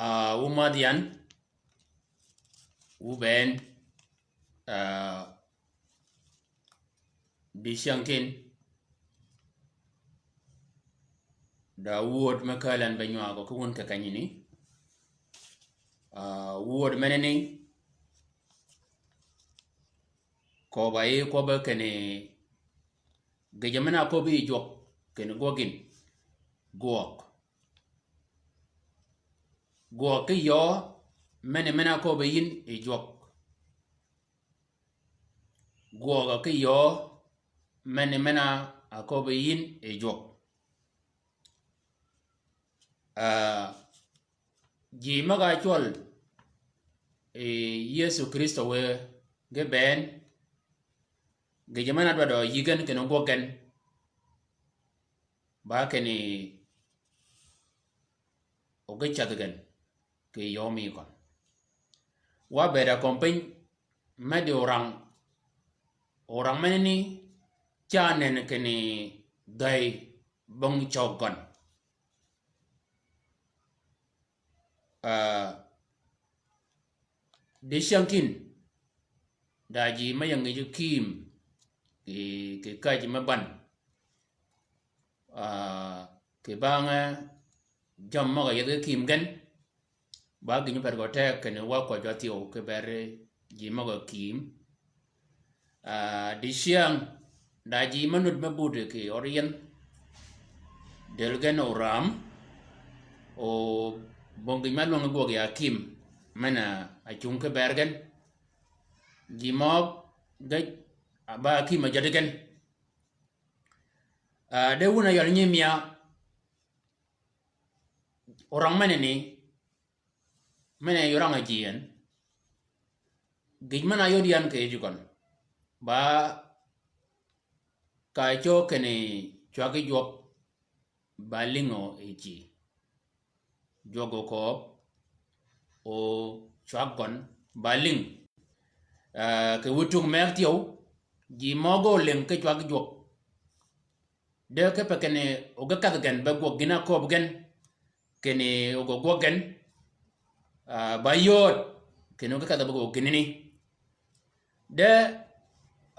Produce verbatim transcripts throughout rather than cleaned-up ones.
Ah, wu madh yan, wu bënn, ah, dicyäng tin, da wuöd me kääl yan be nywaa gø ki wun kì kenyini. Ah, wuöd menani, köbb-a yi kwøbbe kinni gïjø men-a köbbi yi jwøk kinni gwøg yïn. Gwøg. Gwøg ki yöö meni men-a köbbi yïn yi jwøk. Gwøg ki yöö meni men-a köbbi yïn yi jwøk. Ah, ji møg-a cwøl yi Yëso Krïstø wë ge bënn, gïjø men-a dwaddi yïg gen kinni ogwøg gen, ba kinni o ge cädh gen kì yöö mi gøn. Wa bëëd-a kömi piny, me di orang, orang menani ca nen kinni dhäy bong cøg gøn. Ah, dicyäng tin, da ji me ying yi kïïm kì, kì käjji me bän. Ah, kì bang, eh, jammì møg-a yethi kïïm gen. Ba gïn nyi pet gø teg kinni wa kwäjji wa thyew kì beri ji møg-a kïïm. Ah, dicyäng, da ji me nud me buti kì ød yien. Dël gen oram, o bong gïn me lwøngi gwøg ya kïïm, men-a cungi kì bër gen. Ji møg-a ge ba kïïm a jäddi gen. Ah, de wun a yøl nyi mia, orang menani, men-a yø orang a ji en. Gïj men-a yod yan kì yij gøn, ba ka cög kinni cwaggi jwøk ba lïngø yi ji. Jwøk okööb, o cwag gøn ba lïng. Ah, kì wïtung meg thyew, ji møg-a ólïng ki cwaggi jwøk. De kipe kinni o ge kädh gen be gwøg gïn-a köbbi gen, kinni o ge gwøg gen, ah, ba yööd, kinni o ge kädh be gwøg gïnani. De,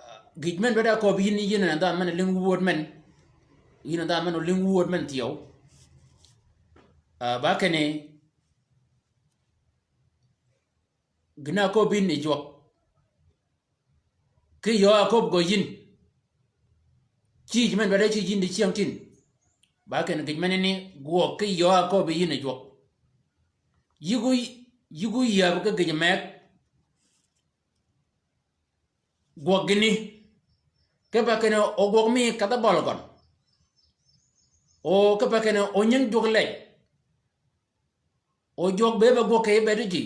ah, gïj men dwaddi a köbbi yïn, yïn en dhanhø men-a lïngi wuöd men, yïn en dhanhø men-a lïngi wuöd men thyew. Ah, ba kinni gïn-a köbbi yïn yi jwøk. Ki yöö a köbbi gø yïn. Cïj men dwaddi cïj yïn dicyäng tin. Ba kinni gïj menani gwøg ki yöö a köbbi yïn yi jwøk. Yïgu, yïgu yäb ki gïj meg. Gwøg gïni. Kipe kinni o gwøg mi kedhi bøl gøn. O kipe kinni o nying jwøk lej. O jwøk be be gwøg kì bëëdi ji.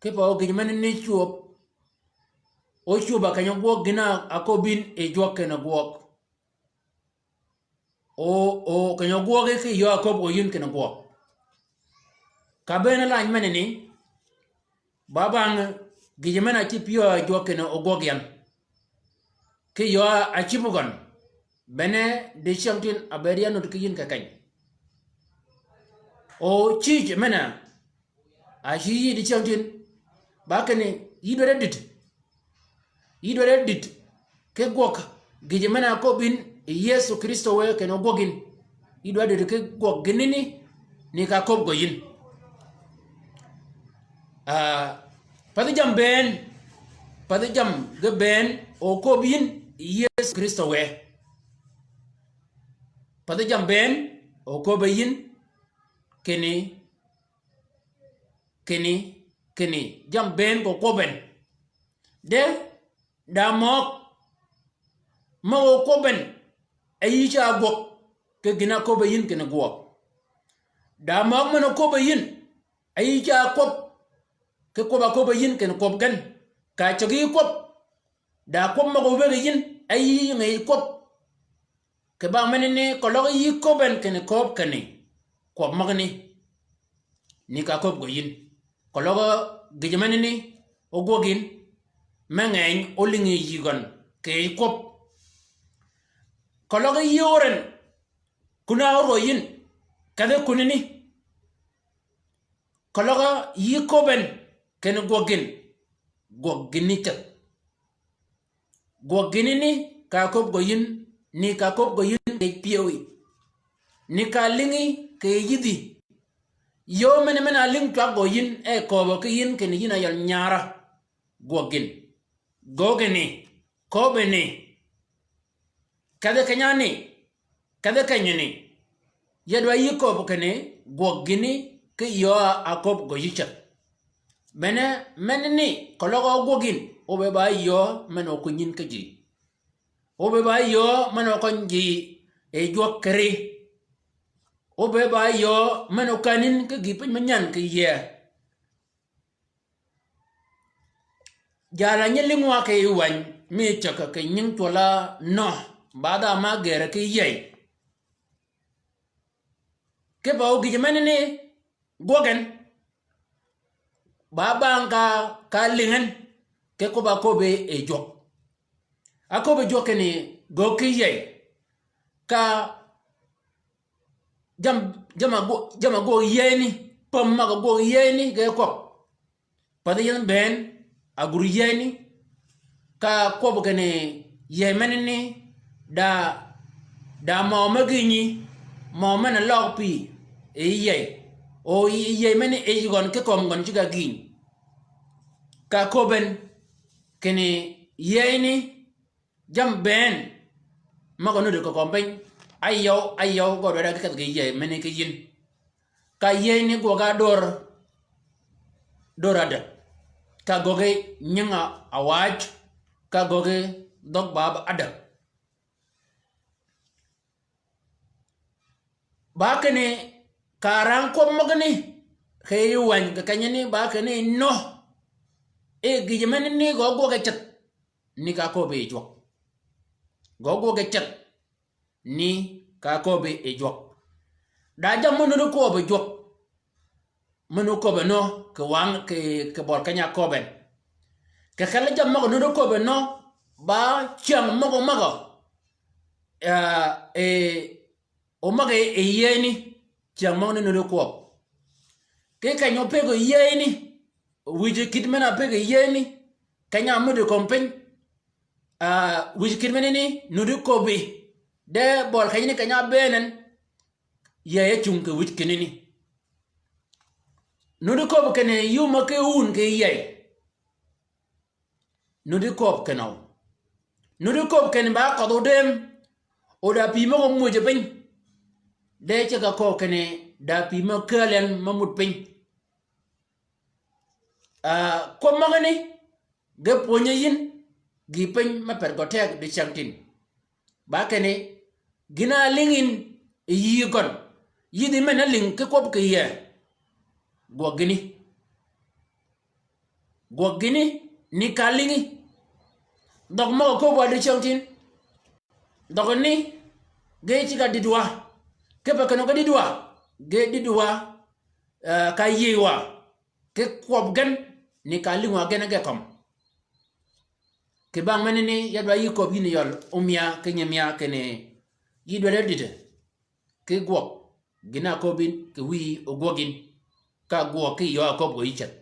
Kipe o gïj menani cwöb. O cwöb-a keny-a gwøg gïn-a köbbi yïn yi jwøk kinni gwøg. O, o keny-a gwøgi ki yöö a köbbi gø yïn kinni gwøg. Ka bënn lany menani, ba bang gïjø men-a cïb yöö a jwøk kinni ogwøg yan. Ki yöö a cïb gøn. Bene dicyäng tin a bëëd yan nud ki yïn kì keny. O cïj men-a, a cïj yï dicyäng tin. Ba kinni yï dwaddi dït. Yï dwaddi dït. Ki gwøg gïjø men-a köbbi yïn yi Yëso Krïstø wë kinni ogwøg yïn. Yï dwaddi dït ki gwøg gïnani ni ka köbbi gø yïn. Ah, pathi jammì bënn, pathi jammì ge bënn, o köbbi yïn yi Yëso Krïstø wë. Pathi jammì bënn, o köbbi yïn, kinni, kinni, kinni, jammì bënn ko kwøbben. De, da møg, møg-a kwøbben, e yï ca gwøg, kì gïn-a áköbbe yïn kinni gwøg. Da møg men-a köbbe yïn, e yï ca kwøb, kì kwøb-a köbbe yïn kinni kwøb gen. Ka ceg yï kwøb, da kwøb møg-a wëggi yïn, e yï ngi kwøb. Kì bang menani, keløg yï köbben kinni kööb kinni, kwøb møgani, ni ka áköbbi gø yïn. Keløg gïjø menani, ógwøg yïn, me ngeny ólïngi yï gøn, kì yij kwøb. Keløg yï óren, kun-a órwø yïn, kedhi kunani. Keløg yï köbben, kinni gwøg gïn, gwøg gïni ceth. Gwøg gïni ni ka köbbi gø yïn, ni ka köbbi gø yïn kì yij pyëwí. Ni ka lïngi kì yij yïdhi. Yöö men-a men-a álïng cwag gø yïn e kööbø ki yïn kinni yïn a yøl nyara. Gwøg gïn. Göögi ni. Köbbi ni. Kedhi keny-a ni, kedhi kenyi ni, ya dwa yï köbbi kinni, gwøg gïni ki yöö a áköbbi gø yï ceth. Bene, menani, keløg ógwøg yïn, óbëë ba yöö men-a ókunyi yïn ki ji. Óbëë ba yöö men-a ókønyi ji, e jwøk kiri. Óbëë ba yöö men-a ókänni yïn ki gïïpiny me nyan kì yie. Jal-a nyi lïngwa kì yij wäny, mi ceg kì nying cwøll-a Nøh, ba dha ma gërø ki yäy. Kipe o gïjø menani gwøg gen, ba bang ka, ka lïngi gen, ki kwøb-a köbbi yi jwøk. Áköbbi jwøk kinni göög ki yäy. Ka Jamm-, jamm-a gwø-, jamm-a gwøg yäyni, päm møg-a gwøg yäyni ge kwøb. Pathi yïn bënn, a gur yäyni, ka kwøb kinni yäy menani, da, da mø me gïnyi, mø men-a løg pï, e yäy. O yäy menani e yij gøn ki kömi gøn ceg-a gïny. Ka köbben, kinni yäyni, Jammì bënn, møg-a nuddi kì kömi piny, áyøw, áyøw, gø dwaddi ákedhi kì yäy menani ki yïn. Ka yäyni gwøg-a dör, dör ádäg. Ka göggi nying-a áwaj, ka göggi dhøg baab ádäg. Ba kinni, ka rang kwøb møgani, kì yij wäny kì kenyani, ba kinni Nøh. E gïjø menani gø gwøg yi ceth. Ni ka áköbbi yi jwøk. Gø gwøg yi ceth. Ni ka áköbbi yi jwøk. Da jammì me nuddi köbbi jwøk. Me nuddi köbbi Nøh, kì wang, kì, kì bøli keny-a köbben. Kì kelli jammì møg-a nuddi köbbi Nøh, ba cyäng møg-a møg-a. Ah, e, o møg-a e yäyni, cyäng møgani nuddi köbbi. Kì keny-a opëggi yäyni, wïj kït men-a pëggi yäyni, keny-a ámuddi kömi piny. Ah, wïj kït menani, nuddi köbbi. De bøli kenyani keny-a ábëën en, yäy ácung kì wïj kïnani. Nuddi köbbi kinni yum-a ki wun kì yäy. Nuddi köbbi kinni o. Nuddi köbbi kinni ba kødh odëm, o da pï møg-a ámwöjji piny. De ceg-a köbbi kinni da pï mø kääl en me mud piny. Ah, kwøb møgani, ge pwönyi yïn, gïï piny me per gø teg diceng tin. Ba kinni, gïn-a álïng yïn, yi yï gøn. Yïdhi men-a álïng ki kwøb kì yie. Gwøg gïni. Gwøg gïni, ni ka álïngi. Dhøg møg-a köbbi wa diceng tin. Dhøgani, ge ceg-a dïdwa. Kipe kinni ge dïdwa. Ge dïdwa, eh, ka yïëy wa. Ki kwøb gen, ni ka álïng wa gen ge kømmi. Kì bang menani ya dwaddi yï köbbi yïn yøl ómïa ki nyimïa kinni yï dwaddi dïdø. Ki gwøg, gïn-a áköbbi kì wïyi ógwøg yïn. Ka gwøg ki yöö áköbbi gø yï ceth.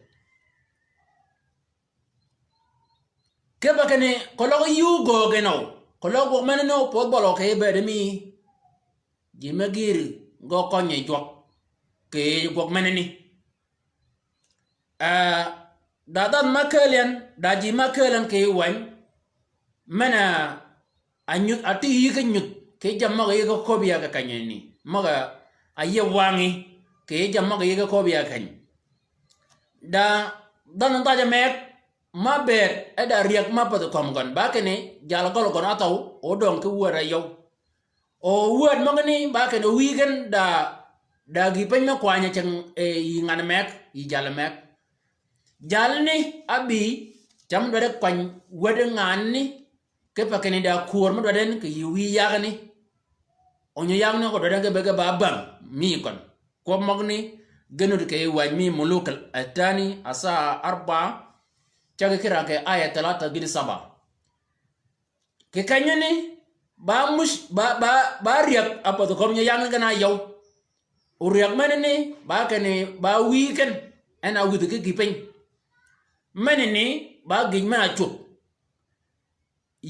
Kipe kinni, keløg yï ógöög gen o, keløg gwøg menani opödh bøli kì bëëd mi. Ji me gïïr gø kønyi jwøk. Kì gwøg menani. Ah, da dhanhø ma kääl en, da ji ma kääl en kì wäny. Men-a, a nyudh, a tï yï ki nyudh, ki jammì møg-a yï ki köbbi ya kì kenyani. Møg-a, a yie wangí, kì yij jammì møg-a yï ge köbbi ya keny. Da dhanhø dhajø meg, ma bëëd e da ryäg ma pädhi kömi gøn. Ba kinni jal gøl gøn áthøw, o döng ki wääd a yøw. O wääd møgani ba kinni o wïyi gen da, da gïï piny me kwany-a cing, e, yï ngan meg, yï jal meg. Jalni ábï, cam dwaddi kwany wädi nganni, kipe kinni da kwör mø dwaddi en kì yï wïyi yagani. Onyo yagani ko dwaddi en ge be ge ba bäng, mi gøn. Kwøb møgani, ge nud kì yij wäj mi Muluk al-Thani, asaa arba, cagi ki rang kì aya talata gïti saba. Kì kenyani, ba muc, ba, ba, ba ryäg a pädhi kömi nyi yagni gen a yøw. O ryäg menani, ba kinni, ba wïyi gen, en a wïdhi ki gïï piny. Menani, ba gïj men-a cwöb.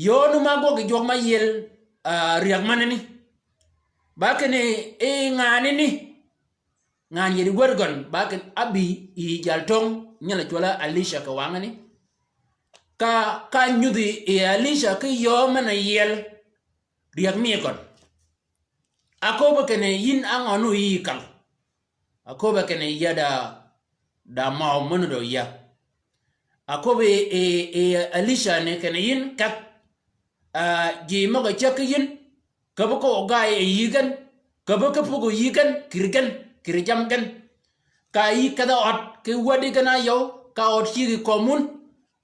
Yöönu ma ágwøg yi jwøk ma yiel, ah, ryäg menani. Ba kinni, i nganani, ngan yedi wäd gøn, ba kinni ábï yi jal töng, nyel-a cwøl-a Elisha kì wangani. Ka, ka nyudhi yi Elisha ki yöö men-a yiel, ryäg mi gøn. Aköbbi kinni yïn á ngø nu yï kal. Aköbbi kinni ya da, da møw men-a dø ya. Aköbbi yi, yi, yi Elisha ni kinni yïn kedh, ah, ji møg-a cäg ki yïn, Käbbi ki ogayi yi gen, käbbi ki puggi yi gen, kïr gen, kïr jammì gen. Ka yï kedh-a ød, ki wädi gen a yøw, ka ød ciggi kömmun,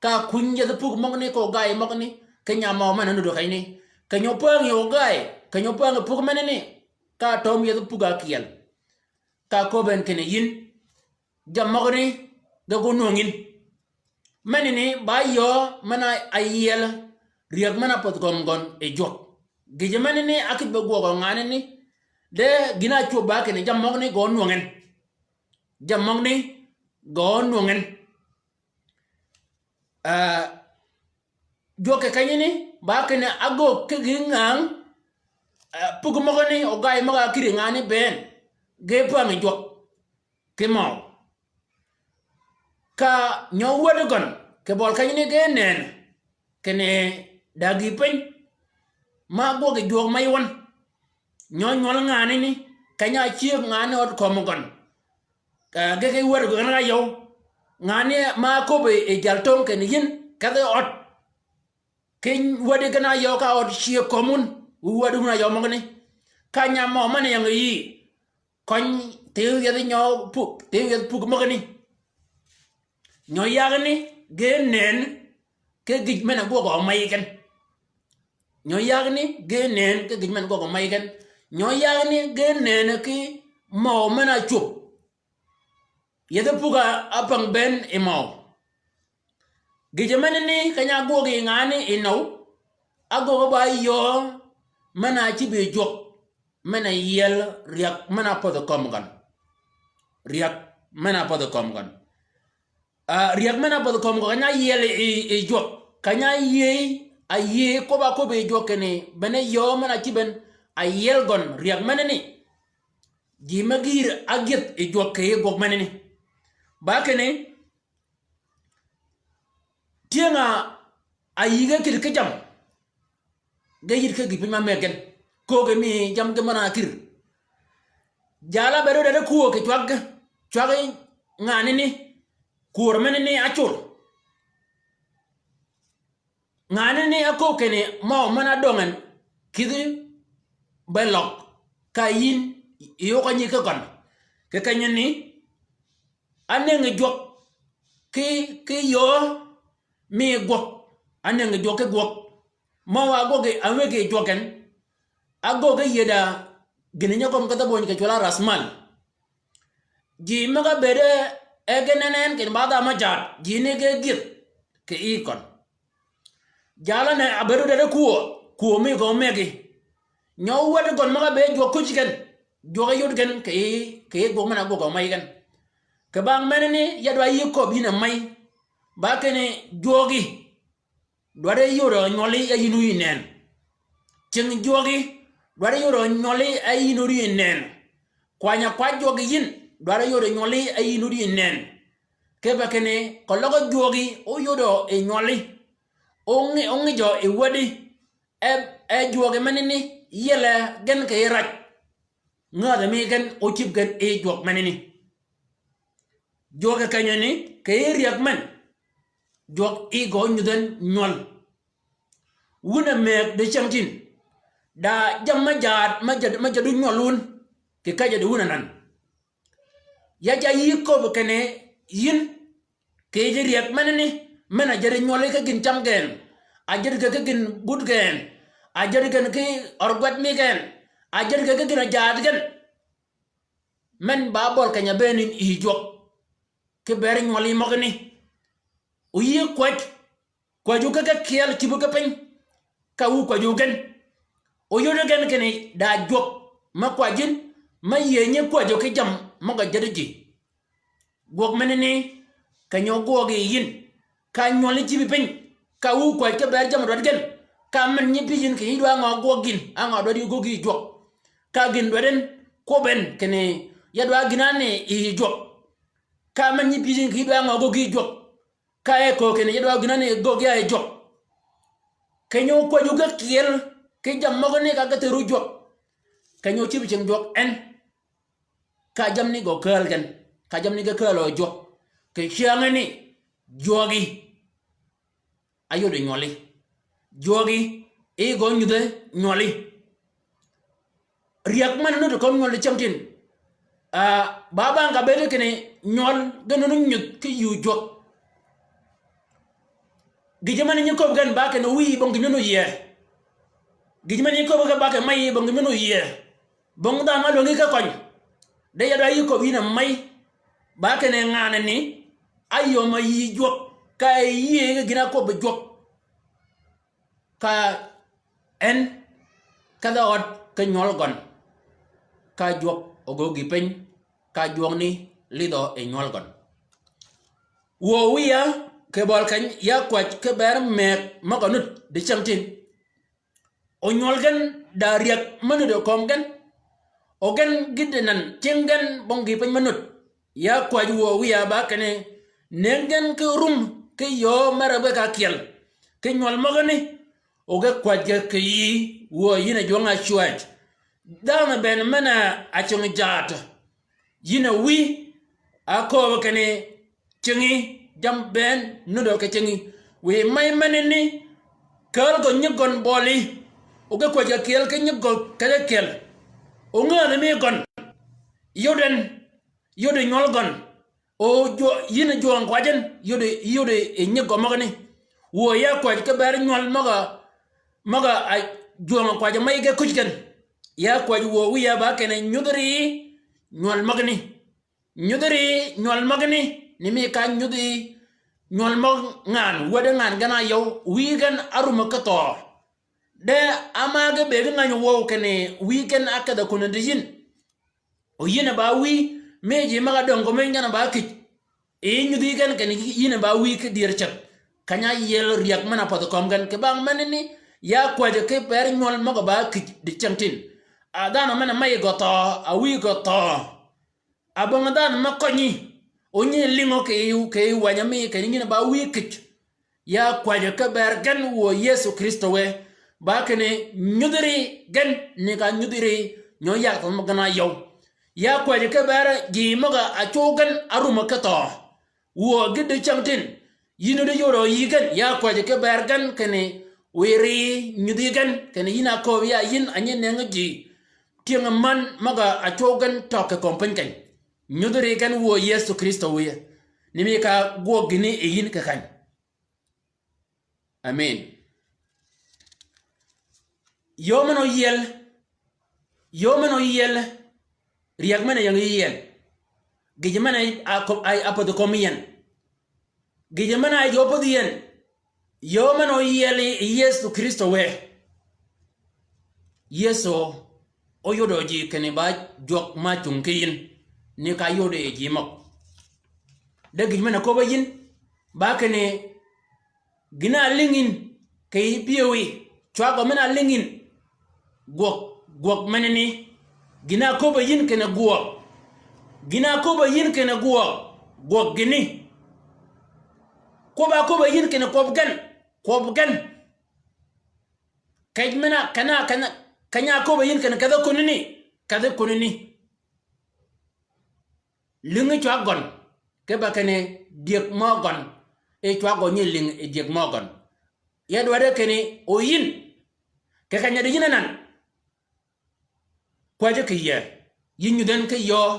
ka kuny yethi puggi møgani ki ogayi møgani, ki nya møw men-a nudd kenyani. Keny-a opängi ogayi, keny-a opängi puggi menani, ka tömmi yethi puggi ákyel. Ka köbbi en kinni yïn, jammì møgani ge gu nwäng yïn. Menani ba yöö men-a yiel ryäg men-a pädhi kömi gøn yi jwøk. Gïjø menani ákïdhi be gwøgø nganani. De gïn-a ácwöb ba kinni jammì møgani gø nwäng en. Jammì møgani gø nwäng en. Ah, jwøk kì kenyani, ba kinni ágöggi ki gï ngang, ah, puggi møgani, ogayi møg-a ákïri nganani bënn, ge päng yi jwøk, ki møw. Ka nyø wädi gøn, kì bøli kenyani ge nënn, kinni da gïï piny, ma ágwøg yi jwøk mey wøn. Nyø nywøl nganani, keny-a ácyëg nganani ød kömi gøn. Ka ge ki wäd gøn a yøw. Nganani ma áköbbi yi jal töng kinni yïn, kedhi ød. Ki wädi gen a yøw ka ød cyëg kömmun, wu wädi wun a yøw møgani. Ka nya møw men-a ying yï. Køny thyew yethi nyø pug, thyew yethi pug møgani. Nyø yagani ge nënn ki gïj men-a gwøg omey gen. Nyø yagani ge nënn ki gïj men-a gwøg omey gen. Nyø yagani ge nënn ki møw men-a ácwöb. Yethi puggi ápäng bënn yi møw. Gïjø menani keny-a ágwøg yi nganani yi nëw, ágwøg ba yöö men-a ácïb yi jwøk, men-a yiel ryäg men-a pädhi kömi gøn. Ryäg men-a pädhi kömi gøn. Ah, ryäg men-a pädhi kömi gøn, keny-a yiel yi, yi jwøk. Keny-a áyïëy, áyïëy kwøbb-a kwøbbi yi jwøk kinni, bene yöö men-a ácïb en, áyiel gøn, ryäg menani. Ji me gïïr ágyëdh yi jwøk kì yij gwøg menani. Ba kinni, tyëng-a áyïg-a kïdhi ki jammì. Ge yïddi ki gïï piny ma mëggi gen. Köög-a mi jammì gen men-a kïr. Jal-a ábëëd ódadi kwöög kì cwag, cwag nganani. Kwör menani ácur. Nganani ákööb kinni møw men-a ádöng en kïdhi be løg ka yïn yø ka nyi ki gøn. Kì kenyani ánëngi jwøk ki, ki yöö mi gwøg. Ánëngi jwøk ki gwøg. Møw-a ágwøg yi, áwëggi jwøk en. Ágöggi yïëd-a gïn-a nyi kömi kedh-a böny kì cwøl-a ras mal. Ji møg-a ábëëd e gen en en kinni ba dha ma jaad, ji ni ge gyëdh kì yij køn. Jal-a ne ábëëd ódadi kwöö, kwöö mi gø mëggi. Nyø wädi gøn møg-a ábëëd jwøk kucci gen, jwøk yod gen kì, kì yij gwøg men-a ágwøg omey gen. Kì bang menani ya dwaddi yï köbbi yïn a mey. Ba kinni jwøgi dwaddi yodø nywølli ya yïn wun yï nënn. Cing jwøgi dwaddi yodø nywølli ya yïn wun yï nënn. Kwany-a kwany jwøgi yïn dwaddi yodø nywølli ya yïn wun yï nënn. Kipe kinni, keløg jwøgi óyodø yi nywølli. Óngï, óngïjø yi wädi. E, e jwøgi menani yiel-a gen kì yij raj. Ngädhi mi gen ócïb gen yi jwøk menani. Jwøk kì kenyani, kì yij riäg men. Jwøk yi gø nyudh en nywøl. Wun a mëgg di cyängtïn. Da jammì me jaad, me jaad, me jaad du nywøl wun. Kì käjj di wun anan. Ya ja yï köbbi kinni yïn, kì yij riäg menani, men a jädi nywøli ki gïn cam gen, a jädi gen ki gïn but gen, a jädi gen ki ørgwed mi gen, a jädi gen ki gïn a jaad gen. Men ba bøl keny-a bëën yïn yi jwøk, ki bëëd nywøli møgani. O yï kwäj, kwäjju ki ge kyeel cïb ki piny, ka wu kwäjju gen. O yodi gen kinni da jwøk me kwäjji yïn, me yïëny yi kwäjjø ki jammì møg-a jädi ji. Gwøg menani, keny-a ógwøg yi yïn, ka nywøl ni cïbi piny, ka wu kwäj ki bëëd jammì dwaddi gen, ka men nyi pyëj yïn kì yij dwaddi ngø gwøg yïn, á ngø dwaddi ógöggi yi jwøk. Ka gïn dwaddi en, kwøb en, kinni ya dwaddi gïn-a ni yi jwøk. Ka men nyi pyëj yïn kì yij dwaddi ngø ógöggi yi jwøk. Ka e köög kinni ya dwaddi gïn-a ni göggi ya yi jwøk. Keny-a ókwäjju ge kyeel, ki jammì møgani ka ge thëru jwøk. Keny-a ócïb cing jwøk en. Ka jammì ni gø kääl gen, ka jammì ni ge kääl jwøk. Kì cyängani, jwøgi. Áyodi nywøli. Jwøgi, yi gø nyudhe nywøli. Riäg men nuti kömi nywøl di cyängtïn. Ah, ba bang ka bëëd kinni nywøl gen nuti nyudh ki yuu jwøk. Gïjø men nyi köbbi gen ba kinni wïyi bong gïn men óyiee. Gïjø men nyi köbbi gen ba kinni mayi bong gïn men óyiee. Bong dhanhø ma lwängi ki køny. De ya dwaddi yï köbbi yïn a may. Ba kinni nganani, áyöm a yï jwøk. Ka e yïëy ki gïn-a köbbi jwøk. Ka en kedh-a ød ki nywøl gøn. Ka jwøk ogöggi piny, ka jwøkni lidhø yi nywøl gøn. Wuö wïya kì bøl keny ya kwäj ki bëëd mëgg møg-a nud di cyängtïn. O nywøl gen da riäg me nud kömi gen. O gen gïti nan cing gen bong gïïpiny me nud. Ya kwäj wuö wïya ba kinni, nëngi gen ki rum ki yöö me rebbi ka kyel. Ki nywøl møgani, o ge kwäj ge kì yïí, wuö yïn a jwøng-a ácwäj. Dhanhø bënn men-a ácing jaatø. Yïn a wïy, ákööb kinni, cingi, jammì bënn, nudø ki cingi. Wiy mey menani, kääl gø nyig gøn bøli. O ge kwäj ka kyel ki nyig gø kedhe kyel. O ngädhi mi gøn. Yod en, yod nywøl gøn. O jwø-, yïn jwøng kwajji en, yod, yod yi nyig gø møgani. Wuö ya kwäj ki bëëd nywøl møg-a, møg-a jwøng kwajji mey ge kuj gen. Ya kwäj wuö wïya ba kinni nyudhi ri nywøl møgani. Nyudhi ri nywøl møgani, ni mi ka nyudhi nywøl møg ngan, wäddi ngan gen-a yøw, wïyi gen árumø ki thøø. De áma ge bëggi ngäny wøw kinni wïyi gen ákedh-a kun di yïn. O yïn a ba wïy, mi ji møg-a döng gø meny gen a ba kïj. Yi nyudhi gen kinni yïn a ba wïy ki dyër ceth. Keny-a áyiel riäg men-a pädhi kömi gen. Kì bang menani, ya kwäjji ki bëëd nywøl møg-a ba kïj di cyängtïn. A dhanhø men-a mey gø thøø, a wïy gø thøø. A bong dhanhø me kønyi, o nyi lïngø kì yij, kì yij wäny-a mi, kinni yïn a ba wïy kïj. Ya kwäjji ki bëëd gen wuö Yëso Krïstø wë, ba kinni nyudhi ri gen, ni ka nyudhi ri, nyo yag thøø møg gen-a yøw. Ya kwäjji ki bëëd ji møg-a ácwøw gen árumø ki thøø. Wuö gïti cyängtïn, yïn di yodø yï gen, ya kwäjji ki bëëd gen kinni, wiy ri nyudhi gen, kinni yïn a kööb ya yïn a nyi nëngi ji. Tyëng männ møg-a ácwøw gen tøg kì kömi piny keny. Nyudhi ri gen wuö Yëso Krïstø wïye. Ni mi ka gwøg gïni yi yïn kì kany. Amen. Yöö men-a óyiel, yöö men-a óyiel, riäg men-a ying yi yien. Gïjø men-a a köb-, a, a pädhi kömi yien. Gïjø men-a yöö pädhi yien. Yöö men-a óyiel yi Yëso Krïstø wë. Yëso óyodø ji kinni ba jwøk ma cungi ki yïn, ni ka yodi yi ji møg. De gïj men-a köbb-a yïn, ba kinni gïn-a álïng yïn, kì yij pyëwí, cwag gø men-a álïng yïn, gwøg, gwøg menani, gïn-a áköbb-a yïn kinni gwøg, gïn-a áköbb-a yïn kinni gwøg, gwøg gïni. Kwøbb-a áköbb-a yïn kinni kwøb gen, kwøb gen. Keny men-a, keny-a, keny-a, keny-a áköbb-a yïn kinni kedhi kunani, kedhi kunani. Lïngi cwag gøn. Kipe kinni dyëg mø gøn. E cwag gø nyi lïng yi dyëg mø gøn. Ya dwaddi kinni o yïn. Kì keny-a di yïn anan. Kwäjji kì yïe. Yï nyudh en ki yöö.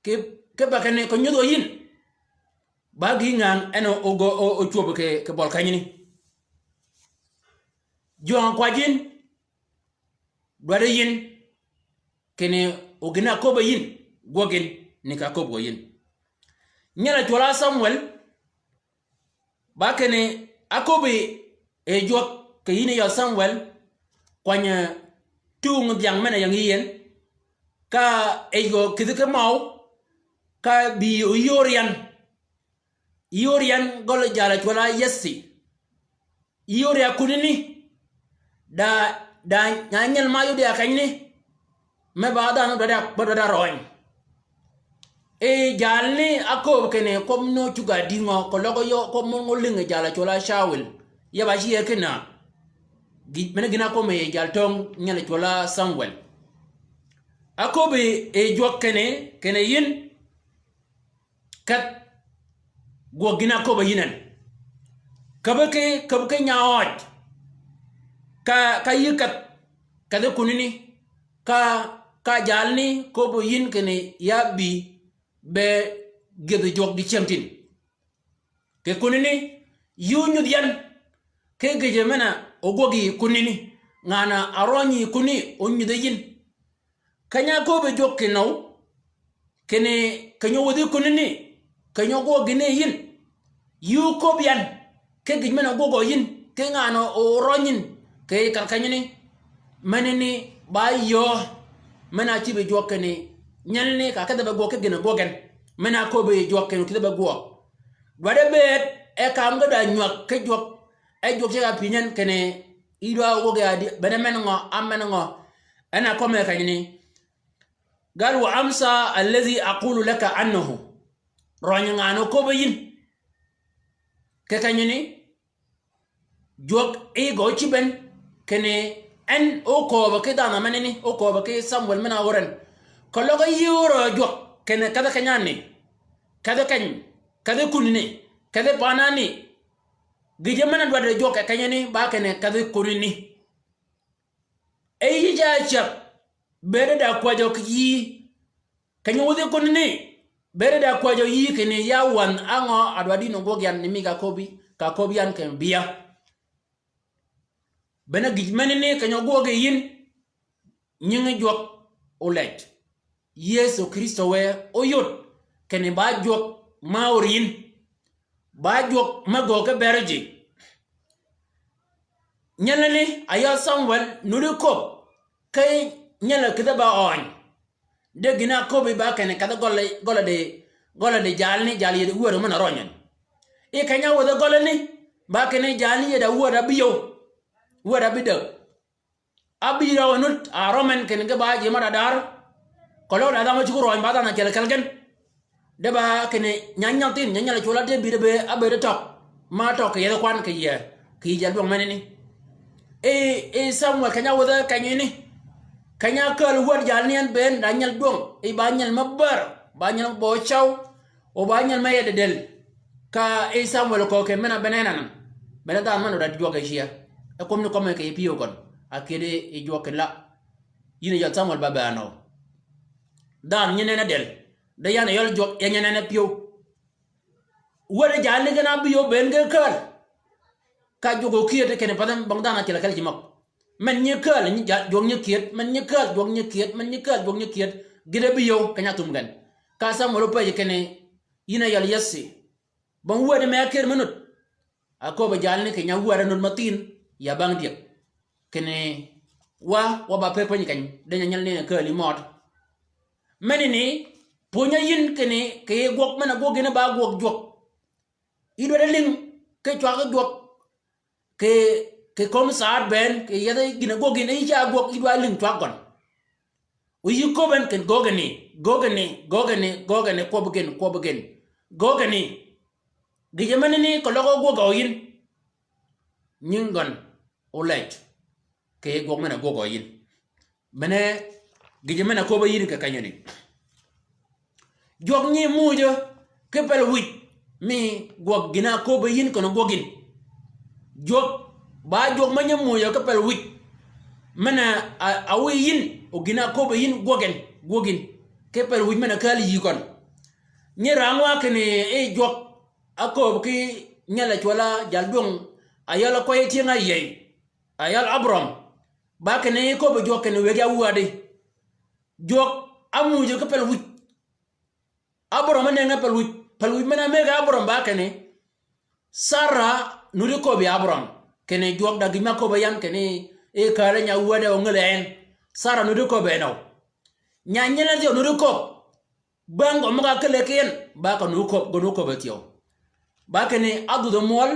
Ki, kipe kinni kì nyudh o yïn. Ba gï ngäng en o, o gø, o, o cwöb kì, kì bøl kenyani. Jwøng-a kwäjji yïn. Dwaddi yïn, kinni o gïn-a áköbbi yïn, gwøg yïn, ni ka áköbbi yïn. Nyel-a cwøl-a Samwel, ba kinni áköbbi yi jwøk kì yïn yi yøl Samwel, kwany-a tung dhyang men-a ying yï yen, ka yij gø kïdhi ki møw, ka bï o yöör yan, yöör yan gøl jalà cwøl-a Yessi. Yöör ya kunani. Da, da nya nyel ma yod ya kenyani. Me ba dhanhø dwaddi, ba dwaddi røny. E jalani ákööb kinni kwøb ni ócuggi a dïngø, keløg yø kwøb mø ngø lïngi jalà cwøl-a Cawil. Ya ba ci ye kinni. Gï, men gïn-a ákööb yi jal töng nyel cwøl-a Samwel. Ákööb yi jwøk kinni, kinni yïn. Kedh gwøg gïn-a áköbbi yïn en. Käbbi ki, käbbi ki nya øj. Ka, ka yï kedh, kedhi kunani. Ka, ka jalani köbbi yïn kinni ya bï be gyëdhi jwøk dicyängtïn. Kì kunani, yï ónyudh yan. Ki gïjø men-a ógwøg yi kunani. Ngan-a árøny yi kunani, ónyudhe yïn. Keny-a áköbbi jwøk kinni, kinni, keny-a ówädhi kunani, keny-a ógwøg gïn-a yïn. Yï óköbbi yan, ki gïj men-a ógwøg yïn, ki ngan-a órøny yïn, kì yij kedh kenyani. Menani ba yöö, men-a ácïb yi jwøk kinni, nyelani ka kedhe be gwøg ki gïn-a gwøg en. Men-a áköbbi yi jwøk kinni, kïdhi be gwøg. Dwaddi bëëd, e ka ámgäddi a nywäg ki jwøk, e jwøk ceg-a pïny en kinni, yï dwa áwöggi a di, bene men ngø, a men ngø. En a kømmi kenyani. Gal wa amsa alladhi aqulu laka annahu. Røny ngan-a óköbbi yïn. Kì kenyani, jwøk yi gø ócïb en, kinni en ókööbø ki dhanhø menani, ókööbø ki Samwel men-a áör en. Keløg yï óör jwøk, kinni kedhi keny-a ni. Kedhi keny, kedhi kunani, kedhi panani. Gïjø men-a dwaddi jwøk kì kenyani, ba kinni kedhi kunani. E yï ca cyäg, bëëd da kwäjjø kì yïí. Keny-a ówädhi kunani, bëëd da kwäjjø yïí kinni ya wänh á ngø a dwaddi yïn ógwøg yan ni mi ka köbbi, ka köbbi yan kinni bï ya. Bene gïj menani keny-a ógwøg yi yïn, nyingi jwøk olej. Yëso Krïstø wë óyod, kinni ba jwøk ma óryïn. Ba jwøk me göög ki bërø ji. Nyelani, a yøl Samwel, nuti köbb, ki nyel-a kïdhe ba øny. De gïn-a áköbbi ba kinni kedhi gøl, gøl di, gøl di jalani, jal yie di wäd men-a røny en. I keny-a áwädhi gølani, ba kinni jalani yie da wäd abï yöw. Wäd abï däg. Abï røw nut, a rømmen kinni ge ba ji mø da dar. Keløg da dhanhø cuggi røny ba dhanhø ákyel kelli gen. De ba kinni nya nyal thin, nya nyal cwøl-a de bï de be, a bëëd tøg. Ma tøg kì yethi kwan kì yie, kì yij a dwøng menani. I, i Samwel keny-a áwädhi kenyani. Keny-a ákääl wäd jalani en bënn da nyal dwøng. I ba nyal me bär, ba nyal me bø caw. O ba nyal me yeddi dël. Ka i Samwel köög kinni men-a bene en anan. Bene dhanhø men-a dwaddi jwøk yi cye. E kwøb ni kømmi kì yij pyëw gøn. A kyëddi yi jwøk kinni la. Yïn a yøl Samwel ba bënn o. Dhanhø nyi nenni dël. De yan a yøl jwøk, ya nyi nenni pyëw. Wäd jalani gen abï yöw bënn ge kääl. Ka jwøk o kyëëd kinni path en bong dhanhø ákyel kelli ji møg. Men nyi kääl, nyi ja-, jwøk nyi kyëëd, men nyi kääl, jwøk nyi kyëëd, men nyi kääl, jwøk nyi kyëëd. Gïn de bï yöw, keny-a áthum gen. Ka Samwel ópëj kinni, yïn a yøl Yessi. Bong wädi me ákër me nut. A köbbi jalani kì nya wäd a nut ma thin, ya bang dyëg. Kinni wa, wa ba pëpeny keny, de nya nyal ni kääl yi mød. Menani, pwöny-a yïn kinni, kì gwøg men-a gwøg gïn ba gwøg jwøk. Yï dwaddi lïng, ki cwag gwøg. Kì, kì kömi saad bënn, kì yethi gïn-a gwøg gïn, yï ca gwøg, yï dwaddi lïng cwag gøn. O yï köbben kinni göögani, göögani, göögani, göögani, kwøbbi gen, kwøbbi gen. Göögani. Gïjø menani keløg ógwøg o yïn. Nying gøn olej. Kì gwøg men-a gwøg o yïn. Bene gïjø men-a köbbi yïn kì kenyani. Jwøk nyi muuj ki pel wïj, mi gwøg gïn-a áköbbi yïn kinni gwøg yïn. Jwøk, ba jwøk me nyi muuj ki pel wïj, men-a, a, a wiy yïn, o gïn-a áköbbi yïn gwøg yïn, gwøg yïn. Ki pel wïj men-a kääl yï gøn. Nyi rang wa kinni, e jwøk, ákööb ki nyel-a cwøll-a jaldwøng, a yøl kwäy tyëng-a áyïëy, a yøl Abram. Ba kinni köbbi jwøk kinni wëggi áwäddi. Jwøk ámuujø ki pel wïj. Abram ánënge pel wïj, pel wïj men-a mëggi Abram ba kinni, Sara nuddi köbbi Abram. Kinni jwøk da gïn me áköbbi yan kinni, e kääl-a nya wäddi o ngäl en. Sara nuddi köbbi en o. Nya nyel-a thyew nuddi köbbi. Bang gø møg-a ákël ki en, ba ka nu köbbi, gø nu köbbi thyew. Ba kinni ádhudh-a mwøl,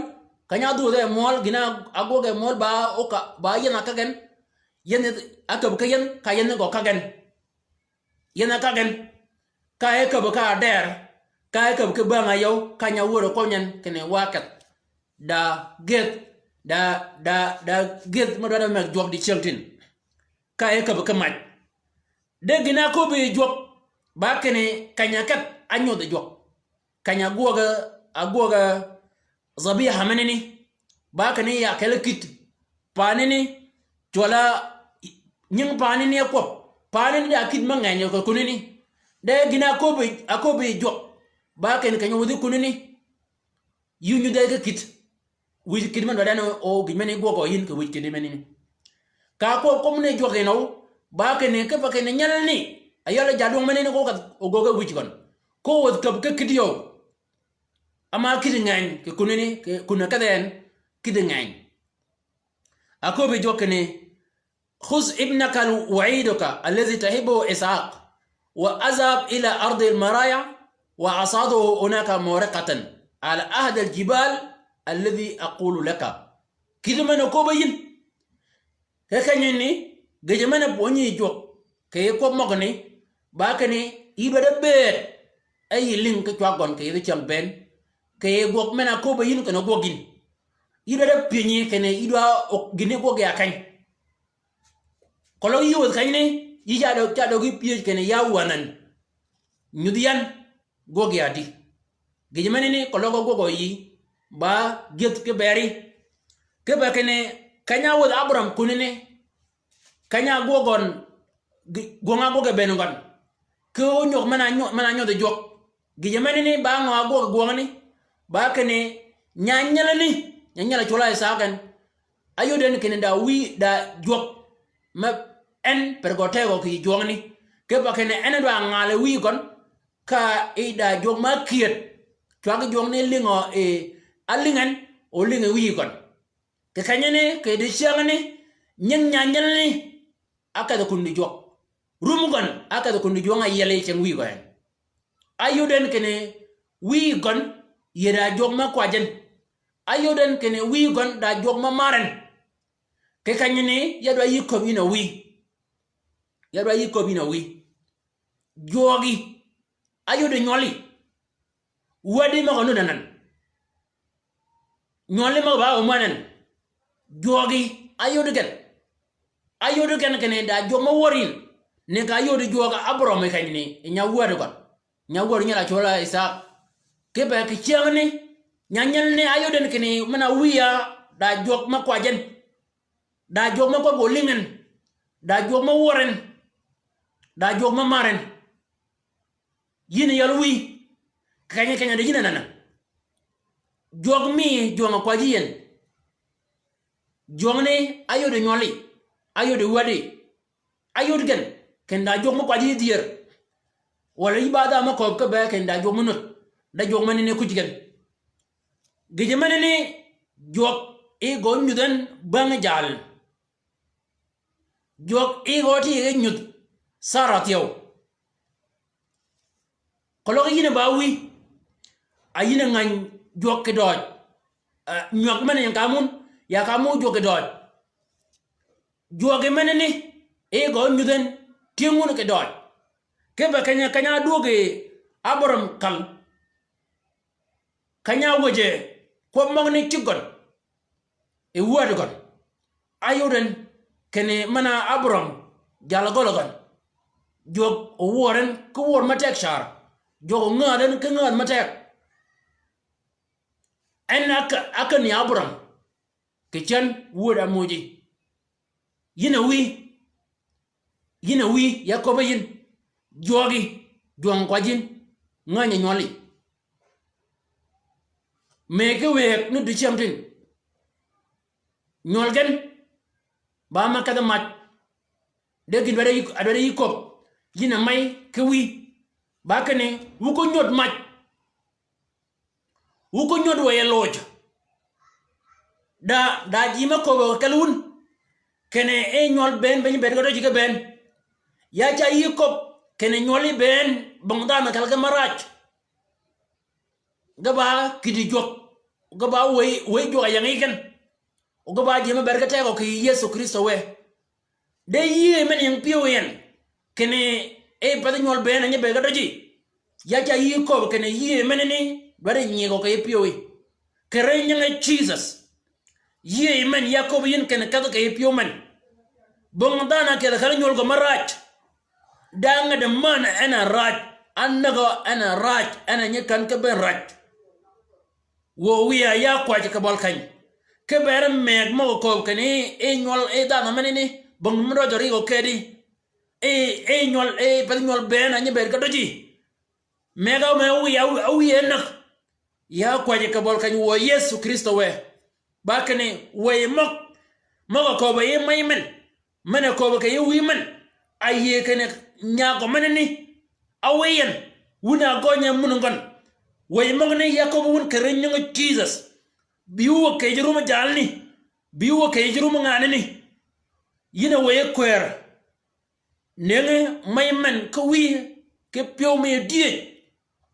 keny-a ádhudh-a mwøl, gïn-a ágwøg-a mwøl, ba oka, ba yien-a kag en, yien-a ákäb ki yien, ka yien gø kag en. Yien-a kag en, ka e käbbi ka ader, ka e käbbi ki bäng-a yøw, ka nya wör-a köny en, kinni wa kedh. Da gëdh, da, da, da gëdh me dwaddi meg jwøk dicyängtïn. Ka e käbbi ki mac. De gïn-a áköbbi jwøk, ba kinni keny-a kedh ányodhi jwøk. Keny-a ágwøg-a, ágwøg-a dhabiha menani. Ba kinni ya kelli kït. Paanani, cwøll-a nying paanani ákwøb. Paanani da kït me ngeny kì kunani. De gïn-a áköbbi, áköbbi jwøk. Ba kinni keny-a wudhi kunani. Yï nyudh-a ki kït. Wïj kït men dwaddi en o gïj meni gwøg gø yïn kì wïj kït meni. Ka kwøb kwøb ni jwøk en o, ba kinni kipe kinni nyelani, a yøl jadwøng meni ni ko ka ogöggi wïj gøn. Ko wädh käbbi ki kït yøw. Ama kït ngeny, kì kunani, kì kun-a kedhi en, kït ngeny. Aköbbi jwøk kinni, خذ ابنك وعيدك الذي تحبه إسحاق، واذهب إلى أرض المرايا، وأصعده هناك محرقة على أحد الجبال الذي أقول لك. Kït men-a köbbi yïn. Ki kenyani, gïjø men-a pwönyi jwøk, kì yij kwøb møgani, ba kinni, yï dwaddi bëëd, e yï lïng ki cwag gøn kì yij cyäng bënn, kì yij gwøg men-a köbbi yïn kinni gwøg yïn. Yï dwaddi pyënyi kinni yï dwa o gïn-a gwøg ya keny. Keløg yï wädhi kenyani, yï ca dø, ca dø gï pyëj kinni ya wänhani. Nyudh yan, gwøg ya di. Gïjø menani keløg gwøg yï, ba gyëdh ki beri. Kipe kinni, keny-a wädhi Abram kunani, keny-a gwøg gøn, gi-, gwøng-a gwøg-a bënn gøn. Ki ónyög men-a nyö-, men-a nyodhi jwøk. Gïjø menani ba ngø ágwøg gwøngani, ba kinni, nya nyelani, nya nyel-a cwøll-a Isaak en. Áyod en kinni da wïy da jwøk, me en per gø tegø kì yij jwøngani. Kipe kinni en dwa ngal wïy gøn, ka yij da jwøk me ákyëd. Cwag jwøngani lïngø yi, álïng en, o lïngø wïy gøn. Kì kenyani, kì dicyängani, nying nya nyelani, ákedhi kun di jwøk. Rum gøn, ákedhi kun di jwøng-a yieli ceng wïy gø en. Áyod en kinni wïy gøn, yï da jwøk me kwajji en. Áyod en kinni wïy gøn da jwøk me mar en. Kì kenyani, ya dwa yï köbbi yïn a wïy. Ya dwa yï köbbi yïn a wïy. Jwøgi, áyodi nywøli. Wädi møg-a nudd anan. Nywøli møg-a ba omän en. Jwøgi, áyodi gen. Áyodi gen kinni da jwøk me wör yïn. Ni ka áyodi jwøk Abram yi kenyani, yi nya wädi gøn. Nya wädi nyel-a cwøll-a Isaak. Kipe kì cyängani, nya nyelani áyodi en kinni men-a wïy ya, da jwøk me kwajji en. Da jwøk me kwøb gø lïng en. Da jwøk me wør en. Da jwøk me mar en. Yïn yøl wïy, keny-a keny-a di yïn anan. Jwøk mi jwøng-a kwajji yi en. Jwøngani áyodi nywøli, áyodi wädi. Áyod gen, kinni da jwøk me kwajji yi dyër. Walà yï ba dha me kööb ki be kinni da jwøk me nudd, da jwøk menani kuj gen. Gïjø menani jwøk yi gø nyudh en bäng jal. Jwøk yi gø ti yi nyudh Sara thyew. Keløg yïn a ba wïy, a yïn a ngäny jwøk kì døøj. A, nywäg men-a nyi ka mun, ya ka mu jwøk kì døøj. Jwøgi menani, yi gø nyudh en, tyëng wun kì døøj. Kipe keny-a, keny-a dwöggi Abram kal. Keny-a wëje kwøb møgani cïg gøn, yi wädi gøn. Áyod en kinni men-a Abram jal gøl gøn. Jwøk owør en ki wør me teg car. Jwøk ngädh en ki ngädh me teg. En a ka, a ka ni Abraham. Kì cen wööd a muuji. Yïn a wïy. Yïn a wïy, ya köbbe yïn. Jwøgi, jwøng kwajin. Ngänyi nywøli. Mëë ki wëëg ni dicängtïn. Nywøl gen. Ba me kedhi mac. De gïn dwaddi, a dwaddi yï köbb. Yïn a mey ki wïy. Ba kinni, wu ko nywöd mac. Wu ko nywöd wëy e loj. Da, da ji me köbbe kelli wun. Kinni e nywøl bënn, bënn bëëd ka døji ki bënn. Ya ca yï köbb, kinni nywøli bënn, bong dhanhø kelli ki marac. Ge ba kïddi jwøk. Ge ba wëy, wëy jwøk a ying yi gen. O ge ba ji me bëëd ki tegø kì Yëso Krïstø wë. De yïëy men ying pyëw yi en. Kinni e pathi nywøl bënn a nyi bëëd ka døji. Ya ca yï köbbe kinni yïëy menani, dwaddi nyigø kì yij pyëwi. Kì ri nyingi Jisøs. Yïëy men ya köbbi yïn kinni kedhi kì yij pyëw men. Bong dhanhø ákyel kelli nywøl gø marac. Da ngäd männ en a rac. Ánägø en a rac. En a nyi kän ki bënn rac. Wuö wïya ya kwäjji kì bøli keny. Ki bëri mëgg møg-a köbbi kinni, e nywøl, e dhanhø menani, bong mi døjø rigø kedi. E, e nywøl, e pathi nywøl bënn a nyi bëëd ka døji. Mëgg-a me wïya, a wïya ánäg. Ya kwäjji kì bøli keny wuö Yëso Krïstø wë. Ba kinni, wëy møg, møg-a köbbi yi mey men. Men-a köbbi kì yij wïy men, a yïëy kinni nyagø menani, a wïy en, wun a gønye mun gøn. Wëy møgani ya köbbi wun kì ri nyingi Jisøs. Bï wu kì yij rummi jalni, bï wu kì yij rummi nganani. Yïn a wëy kwër. Nëngi mey men ki wïy, ki pyëw mi dyëj.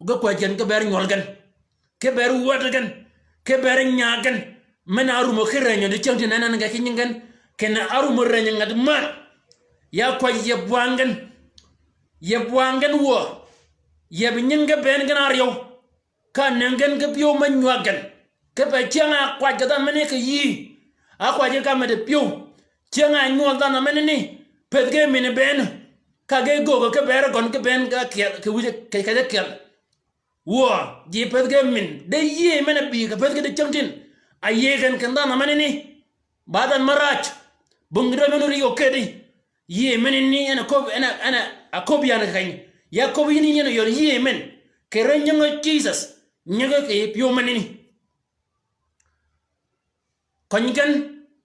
Ge kwäjji gen ki bëri nywøl gen. Ki bëri wäd gen. Ki bëri nyag gen. Men-a árumø ki rënyø dicängtïn en en ge ki nying gen. Kinni árumø rënyø ngäd männ. Ya kwäjji yeb wang gen. Yeb wang gen wuö. Yeb nying gen bënn gen áryew. Ka nëngi gen ki pyëw me nywag gen. Kipe cyäng-a ákwäj kì dhanhø menani kì yïí. Ákwäj ki ka medi pyëw. Cyäng-a nywøl dhanhø menani. Pëth ge min bënn. Ka ge göögø ki bëri gøn ki bënn ka kyel, kì wïj, kì, kì kyel. Wuö, ji pëth ge min. De yïëy men-a bï kì pëth ge dicängtïn. A yïëy gen kinni dhanhø menani. Ba dhanhø marac. Bong gïn dø men ri yø kedi. Yïëy menani en a köbbi, en a, en a, a köbbi yan keny. Ya köbbi yïn yïn a yøl yïëy men. Kì ri nyingi Jisøs. Nyingi kì yij pyëw menani. Køny gen,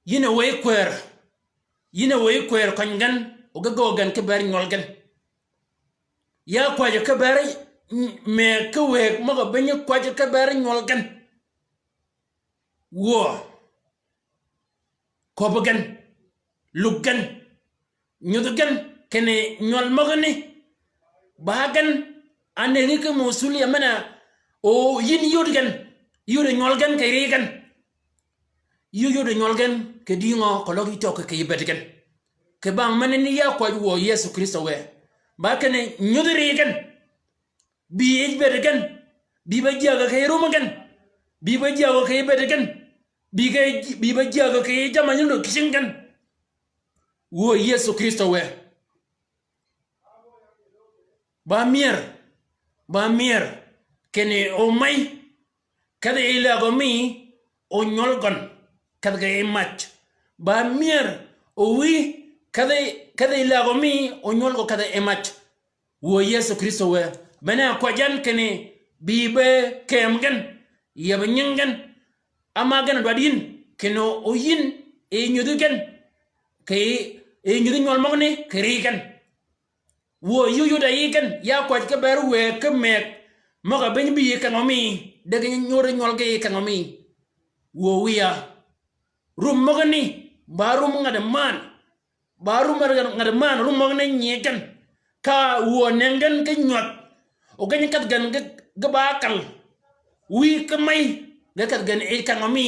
yïn a wëy kwër. Yïn a wëy kwër køny gen, o ge göög gen ki bëri nywøl gen. Ya kwäjji ki bëri, m-, mëgg ki wëgg møg-a bï nyi kwäjji ki bëri nywøl gen. Wuö. Köbbi gen. Lug gen. Nyudhi gen kinni nywøl møgani. Ba gen a nëngi ki musuliya men-a o yïn yud gen. Yud nywøl gen kì ri gen. Yï yud nywøl gen kì dïngø keløg yï cøggi kì yij bëëd gen. Kì bang menani ya kwäjji wuö Yëso Krïstø wë. Ba kinni nyudhi ri gen. Bï yij bëëd gen. Bï be jyägø kì yij rummi gen. Bï be jyägø kì yij bëëd gen. Bï ge, bï be jyägø kì yij jammì nyi dø kì cingi gen. Wuö Yëso Krïstø wë. Ba myër. Ba myër. Kinni o mey. Kedhi yi lägø mi. O nywøl gøn. Kedhi ge yi mac. Ba myër. O wïy. Kedhi, kedhi yi lägø mi. O nywøl gø kedhi yi mac. Wuö Yëso Krïstø wë, men-a ákwäjji yan kinni bï be kem gen, yeb nying gen, áma gen a dwaddi yïn, kinni o yïn, e nyudhi gen, kì, e nyudhi nywøl møgani, kì ri gen. Wuö yï yud a yï gen, ya kwäjji ki bëri wëgg ki mëgg, møg-a bï nyi bï yi kengø mi, de ge nyi nyudhi nywøl ge yi kengø mi. Wuö wïya. Rum møgani, ba rum ngäd männ. Ba rum ngäd, ngäd männ, rum møgani nyi gen. Ka wuö nëngi gen ki nywag. O gen kedhi gen ge, ge ba kal. Wïy ki mey, ge kedhi gen yi kengø mi.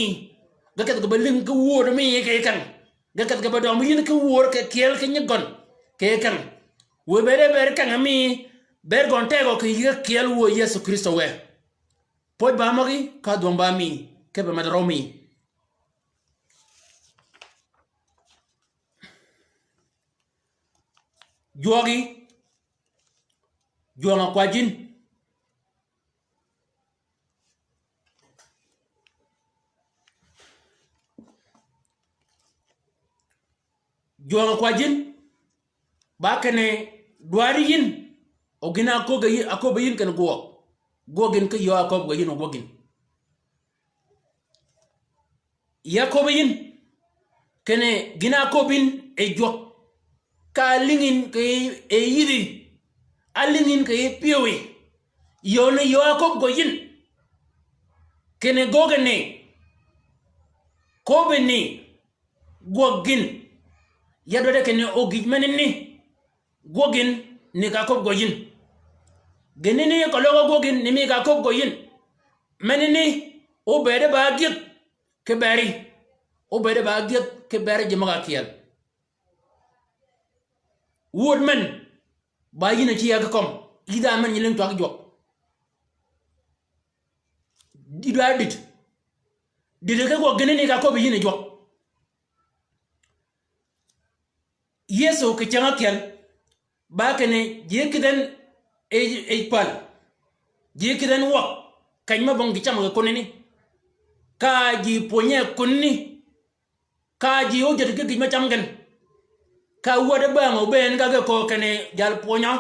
Ge kedhi ge ba lïng ki wööd mi kì yi keng. Ge kedhi ge ba døm yïn ki wööd kì kyeel ki nyi gøn. Kì yi keng. Wë bëëd e bëëd kengø mi, bëëd gøn tegø kì yï kyeel wuö Yëso Krïstø wë. Pwøj ba møgí, ka dhwøng ba mi, kipe med røw mi. Jwøgi, jwøng-a kwajji yïn. Jwøng-a kwajjin, ba kinni dwaddi yïn, o gïn-a áköbbi yïn, áköbbi yïn kinni gwøg. Gwøg gïn ki yöö áköbbi gø yïn o gwøg gïn. Ya áköbbi yïn, kinni gïn-a áköbbi yïn e jwøk. Ka álïng yïn kì yïdhi, álïng yïn kì pyëwí. Yöö ni yöö áköbbi gø yïn. Kinni gwøg gïn ni, köbbi ni, gwøg gïn. Ya dwaddi kinni o gïj menani gwøg gïn ni ka áköbbi gø yïn. Gïnani keløg gwøg gïn ni mi ka áköbbi gø yïn. Menani óbëëde ba ágyëdh ki beri. Óbëëde ba ágyëdh ki beri ji møg-a ákyeel. Wööd men, ba yïn a cï ya ki kömi, yï dha men nyi lïng twag jwøk. Yï dwaddi dït. Dït ki gwøg gïnani ka áköbbi yïn e jwøk. Yëso kì cäng ákyel, ba kinni ji kïdhi en e, e päl. Ji kïdhi en wäg, keny me bong gï cam kì kunani. Ka ji pwönyi e kunani. Ka ji ójäd ki gïj me cam gen. Ka wäd bäng óbëën ka ge köög kinni jal pwönyø.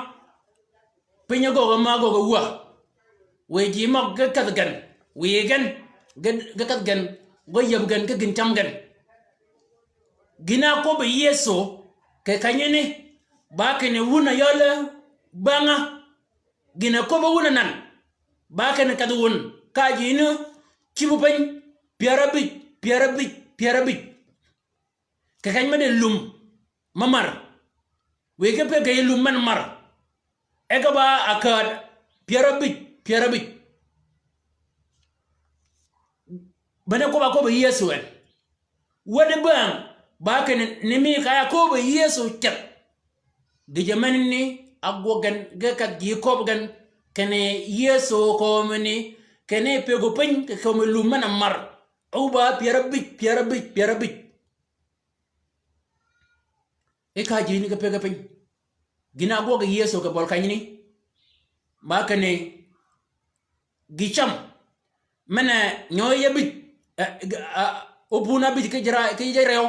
Piny ágöggi ma ágöggi wä. Wiy ji møg ge kedh gen. Wiy gen. Ge, ge kedh gen. Ge yäb gen ki gïn cam gen. Gïn-a áköbbi Yëso kì kenyani. Ba kinni wun a yøl bäng-a. Gïn-a köbbi wun anan, ba kinni kedhi wun, ka ji ni cïb piny pyär ábïj, pyär ábïj, pyär ábïj. Kì keny me di lum me mar. Wiy ki pëggi yi lum men mar. E ge ba akäd pyär ábïj, pyär ábïj. Bene kwøbb-a köbbi Yëso en. Wädi bäng, ba kinni ni mi ka ya köbbi Yëso ceth. Gïjø menani ágwøg gen, ge kedh ji köbbi gen, kinni Yëso kömi ni, kinni pëggu piny, kì kömi lum men-a mar. Óba pyär ábïj, pyär ábïj, pyär ábïj. Yi ka ji ni ge pëggi piny. Gïn-a ágwøg Yëso kì bøl kenyani. Ba kinni gï cam. Men-a nyøø yi ábïj, e, e, opun ábïj ki jra, ki jryew.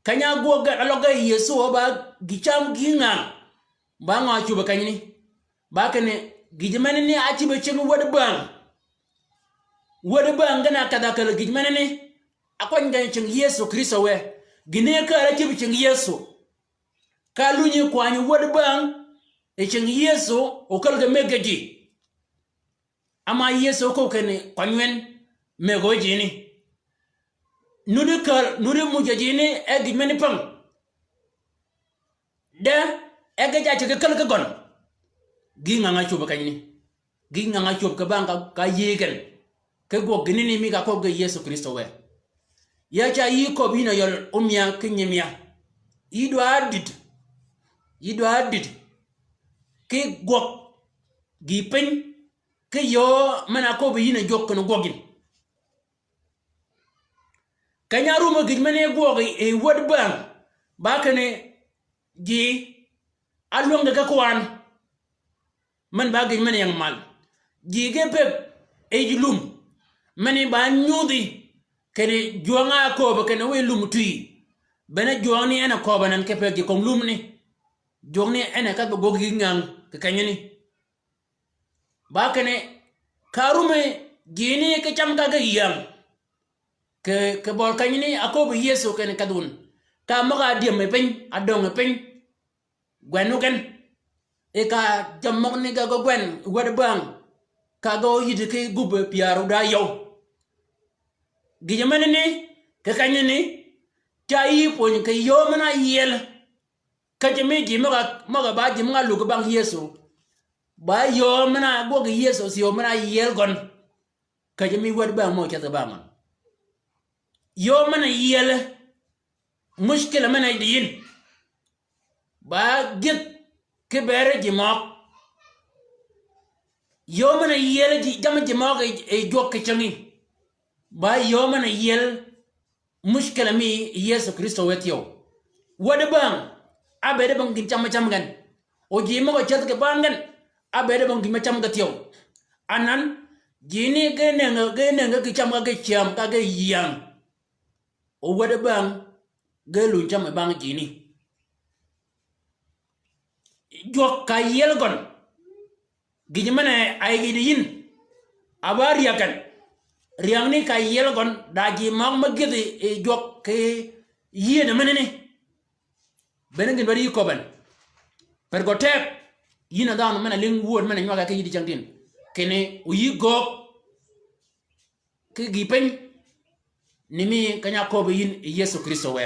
Keny-a ágwøg gen, áløg gen Yëso ba gï cam gï ngäng. Ba ngø ácwöb kenyani. Ba kinni gïjø menani ácïb cing wäd bäng. Wäd bäng gen-a kedh-a käl gïj menani. Ákwany gen cing Yëso Krïstø wë. Gïn-a ákääl ácïb cing Yëso. Ka lunyi kwany wäd bäng, yi cing Yëso, okäl ge mëggi ji. Ama Yëso köbbi kinni kwany wen mëggi ji ni. Nuddi käl, nuddi mujji ji ni e gïj meni päng. De, e ge ja ceg käl ki gøn. Gï ngäng-a cwöb kenyani. Gï ngäng-a cwöb kì bäng ka, ka yïëy gen. Ki gwøg gïnani mi ka köbbi ge Yëso Krïstø wë. Ya ca yï köbbi yïn a yøl ómia ki nyimia. Yï dwaddi dït. Yï dwaddi dït. Ki gwøg gï piny. Ki yöö men-a köbbi yïn a jwøk kinni gwøg yïn. Keny-a árum gïj men-a gwøg yi wäd bäng, ba kinni ji álwäng ge ki kwan. Men ba gïj men-a ying mal. Ji ge pëggi yi lum. Men-a ba nyudhi. Kinni jwøng-a ákööb kinni wiy lum twi. Bene jwøng ni en a kööb anan ki pëggi ji kömi lum ni. Jwøng ni en a kedh be gwøg gï ngäng kì kenyani. Ba kinni, ka árum ji ni ki cam ka ge yïäng. Kì, kì bøl kenyani áköbbi Yëso kinni kedh wun. Ka møg-a ádyëm yi piny, ádöng yi piny. Gwen wu gen. Yi ka jammì møgani ge gø gwen, wäd bäng. Ka ge óyïddi ki gubbi pyär wu da yøw. Gïjø menani, kì kenyani, ca yï pwöny kì yöö men-a áyiel. Käjji mi ji møg-a, møg-a ba ji møg-a lug bang Yëso. Ba yöö men-a gwøg Yëso thyew men-a yiel gøn. Käjji mi wäd bang mø ceth bang. Yöö men-a yiel. Mushkila men-a di yïn. Ba gyëdh ki bëëd ji møg. Yöö men-a yiel ji, jammì ji møg yi, yi jwøk kì cängi. Ba yöö men-a yiel mushkila mi Yëso Krïstø wë thyew. Wäd bang, ábëëd bang gïn cam cam gen. O ji møg-a ceth kì bang gen, ábëëd bang gïn me cam ge thyew. Anan, ji ni ge nënge, ge nënge ki cam ka ge cyäm, ka ge yïäng. O wäd bang, ge luny cam bang ji ni. jwøk ka yiel gøn. Gïj men-a áyij yi yïn. A ba ryäg gen. Ryängni ka yiel gøn, da ji møg me gïdhi yi jwøk ki yïëne menani. Bene gïn dwaddi yï köbben. Per gø teg, yïn a dhanhø men-a lïng wööd men-a nywage ki yïddi cängtïn. Kinni oyï göög ki gïï piny, ni mi keny-a áköbbi yïn yi Yëso Krïstø wë.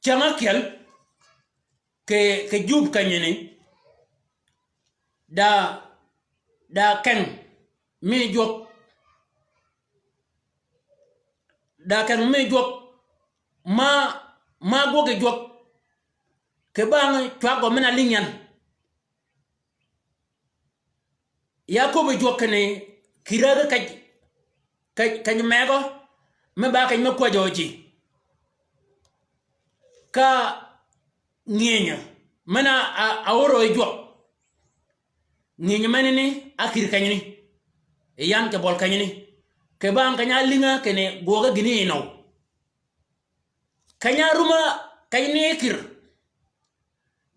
Cäng ákyel, kì, kì jub kenyini, da, da keng mi jwøk, da keng mi jwøk, ma, ma gwøg yi jwøk, kì bang cwag gø men-a lïngi yan. Ya áköbbi jwøk kinni kïrä ki kej, kej, kej megø, me ba kej me kwäjjø ji. Ka ngïnyø, men-a, a, a órø yi jwøk. Ngïnyø menani, a kïr kenyni. Yi yan kì bøl kenyni. Kì bang keny-a álïnga kinni gwøge gïni yi nøw. Keny-a árum-a kenyni kïr.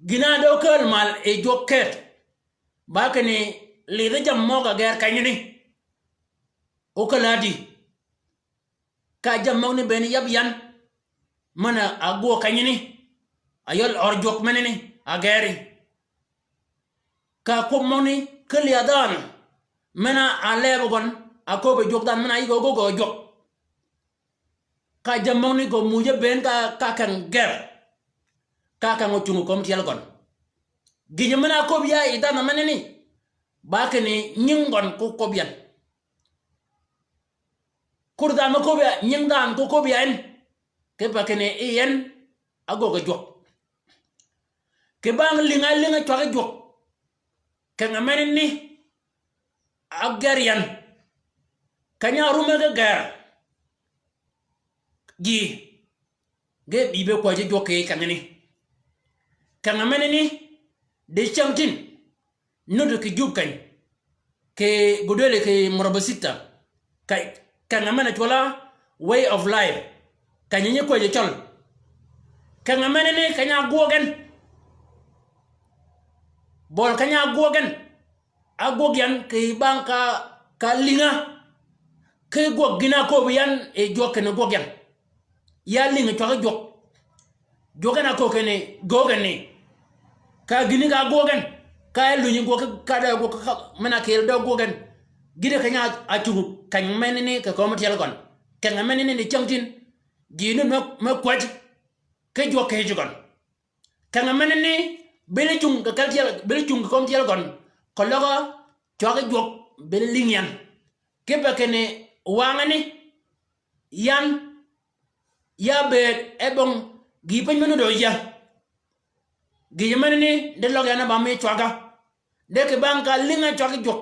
Gïn-a dø kääl mal yi jwøk ket. Ba kinni lidhi jammì møg-a gër kenyni. Ókäl-a di. Ka jammì møgani bënn yab yan. Men-a ágwøg kenyni. Ayøl ør jwøk menani, a gëri. Ka kwøb møgani, käl ya dhanhø. Men-a álëbø gøn, a köbbi jwøk dhanhø men-a áyïg gø gø jwøk. Ka jammì møgani gø muuj-a bënn ka, ka keng gër. Ka keng ocungi kömi tyel gøn. Gïjø men-a áköbbi ya yi dhanhø menani. Ba kinni nying gøn ko köbbi yan. Kur dhanhø me köbbi ya, nying dhanhø ko köbbi ya en. Kipe kinni yi en ágöggi jwøk. Kì bang lïnga lïnga cwaggi jwøk. Keng-a menani, a gër yan. Keny-a árum-a ge gër. Ji. Ge bï be kwäjji jwøk kì kengani. Keng-a menani, di cängtïn. Nuti kì jub keny. Kì gudweli kì murabba sitta. Keny-a men-a cwøl-a way of life. Keny-a nyi kwäjji cøl. Keng-a menani keny-a ágwøg gen. Bøl keny-a ágwøg gen. Ágwøg yan kì bang ka, ka lïnga. Ki gwøg gïn-a áköbbi yan yi jwøk kinni gwøg yan. Ya lïngi cwaggi jwøk. Jwøk en a köög kinni, göög en ni. Ka gïni ka ágwøg en. Ka e lunyi gwøg ka dø gwøg ka, men-a kiri dø gwøg en. Gïn-a keny-a ácungi keny menani kì kömi tyel gøn. Keng-a menani ni cängtïn. Ji nuti me, me kwäj. Ki jwøk kì yij gøn. Keng-a menani, bili cung kì kel tyel, bili cung kì kömi tyel gøn. Keløg cwaggi jwøk, bili lïngi yan. Kipe kinni wangani, yan, ya bëëd e bong gïï piny me nuti ya. Gïjø menani, di løg yan a ba mi cwagga. Di kì bang ka lïnga cwaggi jwøk.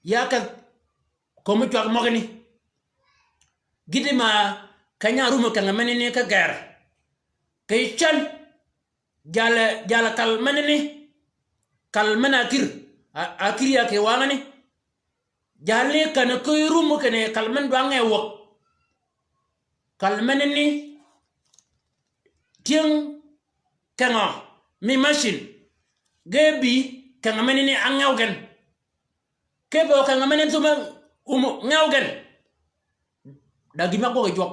Ya kedh kömi cwag møgani. Gïti ma keny-a árum keng-a menani ki gër. Kì cän, jal, jal kal menani, kal men-a ákïr, a, ákïr ya kì wangani. Jalni kän ki rum kinni kal men dwa ngew wäg. Kal menani tyëng kengø mi macin. Ge bï keng-a menani ángew gen. Kipe keng-a menani thum-a um ngew gen. Da gïn me ágwøg yi jwøk.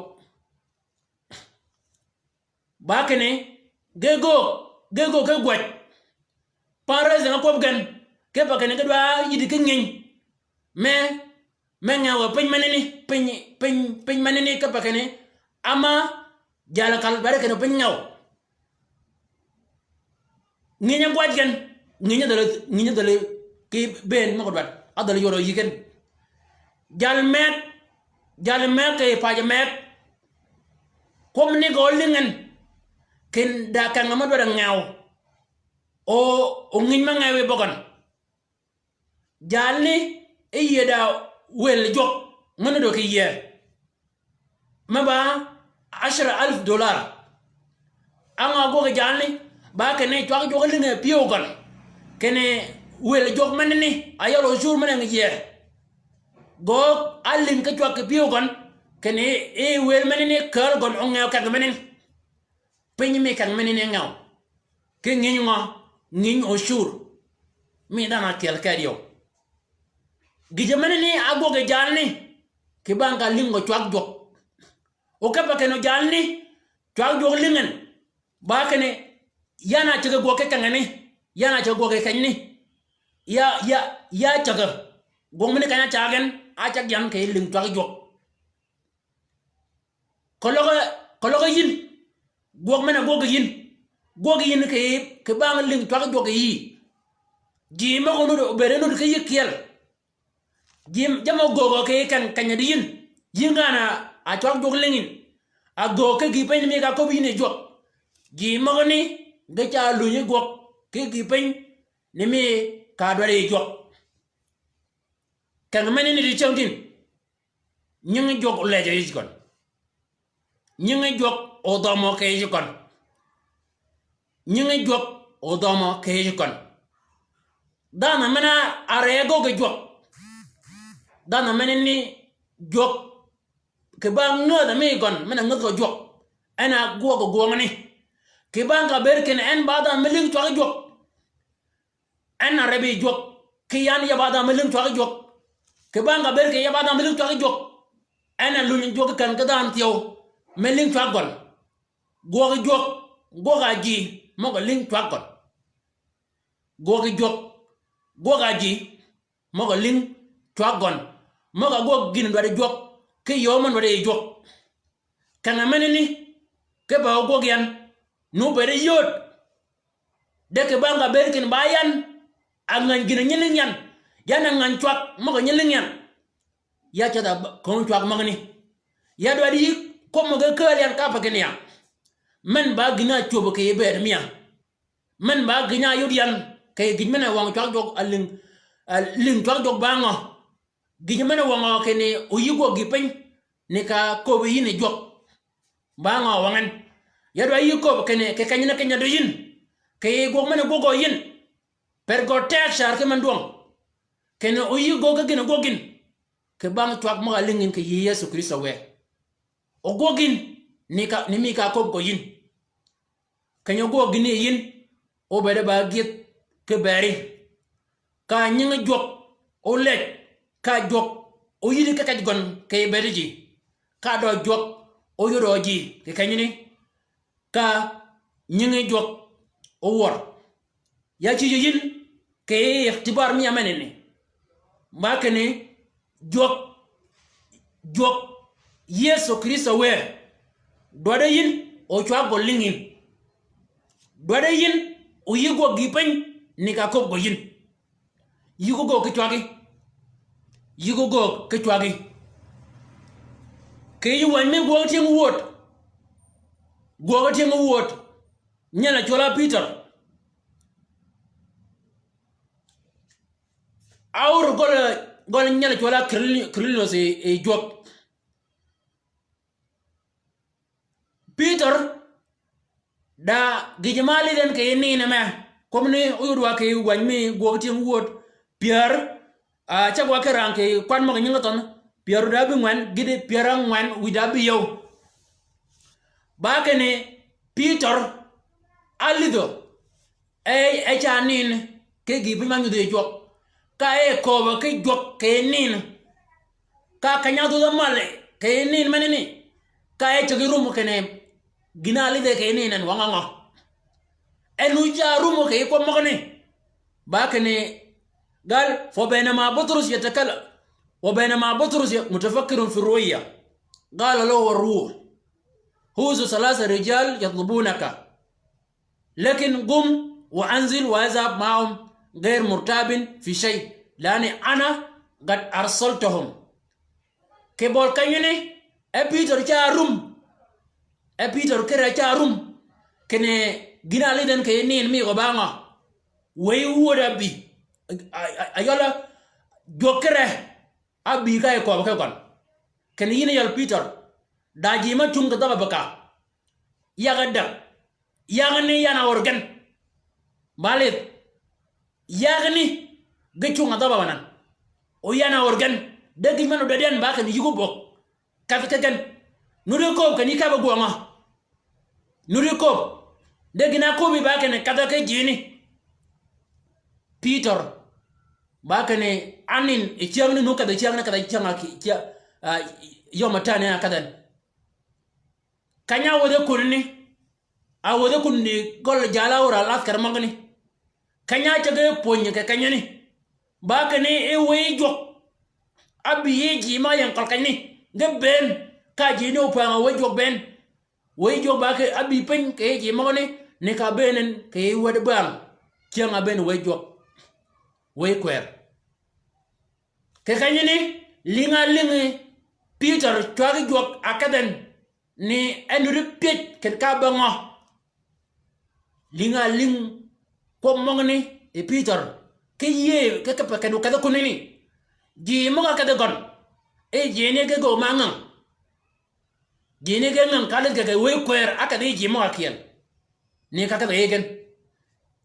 Ba kinni, ge göög, ge göög ki gwäj. Pan rëëdh en ákwøb gen, kipe kinni ge dwa yïddi ki ngïny. Me, me ngew piny menani, piny, piny, piny menani kipe kinni. Ama, jal kal bere kinni piny ngew. Ngïny ágwaj gen, ngïny ádhäl, ngïny ádhäl ki bëën møg-a dwaddi, ádhäl ywød yï gen. Jal mëgg, jal mëgg kì pac mëgg. Kwøb ni gø lïngi en, kinni da keng-a me dwaddi ngew. O, o ngïny me ngew yi bøgøn. Jalni e yie da wël jwøk, men-a dø kì yie. Me ba ashra alf dollar. Á ngø ágwøg jalni, ba kinni cwag jwøk lïngi pyëw gøn. Kinni wël jwøk menani, a yøl o cur men-a ngi yie. Gø álïng ki cwag kì pyëw gøn, kinni e wël menani kääl gøn o ngew keng menani. Piny mi keng meni ni ngew. Ki nginy ngø, nginy Ocur. Mi dhanhø ákyel kedyo. Gïjø meni ni ágwøg yi jalni, kì bang ka lïngi cwag jwøk. O kipe kinni jalni, cwag jwøk lïngi en. Ba kinni, yan a cägi gwøg ki kengeni, yan a cägi gwøg ki kenyni. Ya, ya, ya cägi. Gwøg meni keny-a cag en, a cag yan kì lïngi cwag jwøk. Keløg, keløg yïn, gwøg men-a gwøg yïn, gwøg yïn kì, kì bang lïngi cwag jwøk yï. Ji møg-a nudd, obëëd nudd ki yï kyel. Ji, jamm-a göög kì keny, keny-a di yïn. Yïn ngan-a, a cwag jwøk lïngi yïn. A göög ki gïï piny ni mi ka köbbi yïn yi jwøk. Ji møgani, ge ca lunyi gwøg, ki gïï piny, ni mi ka dwaddi yi jwøk. Keng meni ni di cyängtïn. Nyingi jwøk olejø yij gøn. Nyingi jwøk odhømø kì yij gøn. Nyingi jwøk odhømø kì yij gøn. Dhanhø men-a áree göggi jwøk. Dhanhø meni ni jwøk. Kì bang ngädhø mi gøn, men-a ngädh gø jwøk. En a gwøg gwøngani. Kì bang ka bëëd kinni en ba dhanhø me lïngi cwag jwøk. En a rebi jwøk, ki yan ya ba dhanhø me lïngi cwag jwøk. Kì bang ka bëëd kinni ya ba dhanhø me lïngi cwag jwøk. En a lunyi jwøk ki kän ki dhanhø thyew, me lïngi cwag gøn. Gwøg jwøk, gwøg a ji, møg-a lïngi cwag gøn. Gwøg jwøk, gwøg a ji, møg-a lïngi cwag gøn. Møg-a gwøg gïn dwaddi jwøk, ki yöö men dwaddi yi jwøk. Keng-a menani, kipe ogwøg yan, nu bëëde yööd. De kì bang ka bëëd kinni ba yan, a ngäny gïn-a nyi lïngi yan. Yan a ngäny cwag, møg-a nyi lïngi yan. Ya ceth-a ba, köng cwag møgani. Ya dwaddi yï kwøb mø ge kääl yan ka pe kinni ya. Men ba gïn-a cwöb kì bëëd mi ya. Men ba gïn-a yod yan, kì gïj men-a wøng cwag jwøk a lïngi, a lïngi cwag jwøk ba ngø. Gïj men-a wøngø kinni oyï gwøg gïï piny, ni ka köbbi yïn yi jwøk. Ba ngø wøng en. Ya dwaddi yï köbbi kinni, kì keny-a ni keny-a di yïn. Kì gwøg men-a gwøggø yïn. Per gø teg car ki men dwøng. Kinni oyï gwøg ki gïn-a gwøg yïn. Kì bang cwag møg-a lïngi yïn kì yï Yëso Krïstø wë. Ogwøg yïn, ni ka, ni mi ka köbbi gø yïn. Keny-a ogwøg gïn yi yïn, obëëde ba gyëdh ki bëri. Ka nyingi jwøk, olej, ka jwøk, oyïddi ki kej gøn kì bëëdi ji. Ka døøj jwøk, oyodø ji, kì kenyani. Ka nyingi jwøk, owør. Ya cïjø yïn, kì ikhtibar mi amenani. Ba kinni, jwøk, jwøk, Yëso Krïstø wë. Dwaddi yïn, ocwag gø lïngi yïn. Dwaddi yïn, oyï gwøg gïï piny, ni ka köbbi gø yïn. Yï gø göög ki cwagi. Yï gø göög ki cwagi. Kì yij wäny mi gwøg tyëng wööd. Gwøg tyëng wööd. Nyel a cwøl a Pïtør. A ör gøl, gøl nyel a cwøl a Kornel-, Kornelius yi, yi jwøk. Pïtør, da gïjø ma álidh en kì yij nïn me. Kwøbbi ni óyod wa kì yij wäny mi gwøg tyëng wööd. Pyär, a, ceg wa ki rang kì yij kwan møg-a nyingi thønh. Pyär da ábïngwen, gïti pyär ángwen, wïj da ábïyøw. Ba kinni Pïtør, álidhø. E, e ca nïn, ki gïï piny ma nyudhi yi jwøk. Ka e kööbø ki jwøk kì yij nïn. Ka keny-a ádhudh ámal kì yij nïn menani. Ka e cägi rum kinni gïn-a álidhe kì yij nïn en wøng-a ngø. En nu ca rum kì yij kwøb møgani. Ba kinni, قال: فبينما بطرس يتكلم، وبينما بطرس متفكر في الرؤيا، قال له الروح: خذ ثلاثة رجال يطلبونك. لكن قم وأنزل واذهب معهم غير مرتاب في شيء، لأني أنا قد أرسلتهم. Kì bøli kenyani, e Pïtør ca rum. E Pïtør kire ca rum. Kinni gïn-a álidh en kì yij nïn mi gø ba ngø. Wëy wööd ábï. A, a, a yøl-a jwøk kire. Ábï ka yi kööbø ki gøn. Kinni yïn yøl Pïtør. Da ji me cung kì dhaba bø ka. Yag-a däg. Yagani yan a wør gen. Ba lidh. Yagani ge cung a dhaba banan. O yan a wør gen. De gïj men odädi yan ba kinni yï gø bögg. Kedh ki gen. Nuti kööb kinni yï kebbi gwøngø. Nuddi köbb. De gïn-a köbbi ba kinni kedhø ki jini. Pïtør. Ba kinni anin yi cyängni nu kedhi cyängni kedhi cyäng-a ki, cyä-, a, yöm-a tani a kedhen. Keny-a wädhi kunani, a wädhi kunani gøl jal-a ör alathkar møgani. Keny-a ceg-a pwönyi kì kenyani. Ba kinni e wëy jwøk. Ábï yi ji møg-a ying køl kenyani. Ge bënn, ka ji ni opwäng-a wëy jwøk bënn. Wëy jwøk ba ki ábï piny kì yi ji møgani, ni ka bënn en kì yi wäd bäng. Cyäng-a bënn wëy jwøk. Wëy kwër. Kì kenyani, lïng-a lïngi Pïtør cwaggi jwøk a kedhen ni en nuddi pyëj kinni ka be ngø. Lïng-a lïng kwøb møgani yi Pïtør. Ki yïëy ki kipe kinni okedhi kunani. Ji møg-a kedhi gøn. E ji ni ge gø ma ngäng. Ji ni ge ngäng ka lidh kì kì wëy kwër ákedhi yi ji møg-a kyel. Ni ka kedhi yi gen.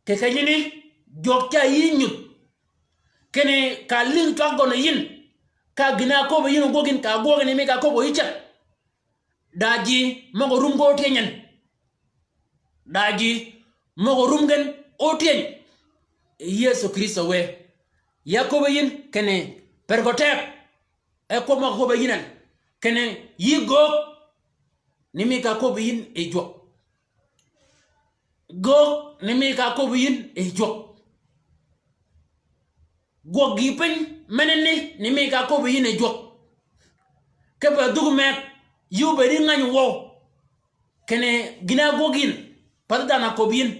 Kì kenyani jwøk ca yï nyudh. Kinni ka lïng cwag gøn yi yïn. Ka gïn-a köbbi yïn ogwøg yïn ka gwøg ni mi ka köbbi yï ceth. Da ji møg-a rum gen ótyeny en. Da ji møg-a rum gen ótyeny. Yëso Krïstø wë. Ya köbbi yïn kinni per gø teg. E kwøb møg-a köbbi yïn en. Kinni yï göög. Ni mi ka köbbi yïn yi jwøk. Göög ni mi ka köbbi yïn yi jwøk. Gwøg gïï piny menani ni mi ka köbbi yïn yi jwøk. Kipe dhuk meg, yï obëëd yi ngäny wøw. Kinni gïn-a ágwøg yïn, pathi dhanhø áköbbi yïn.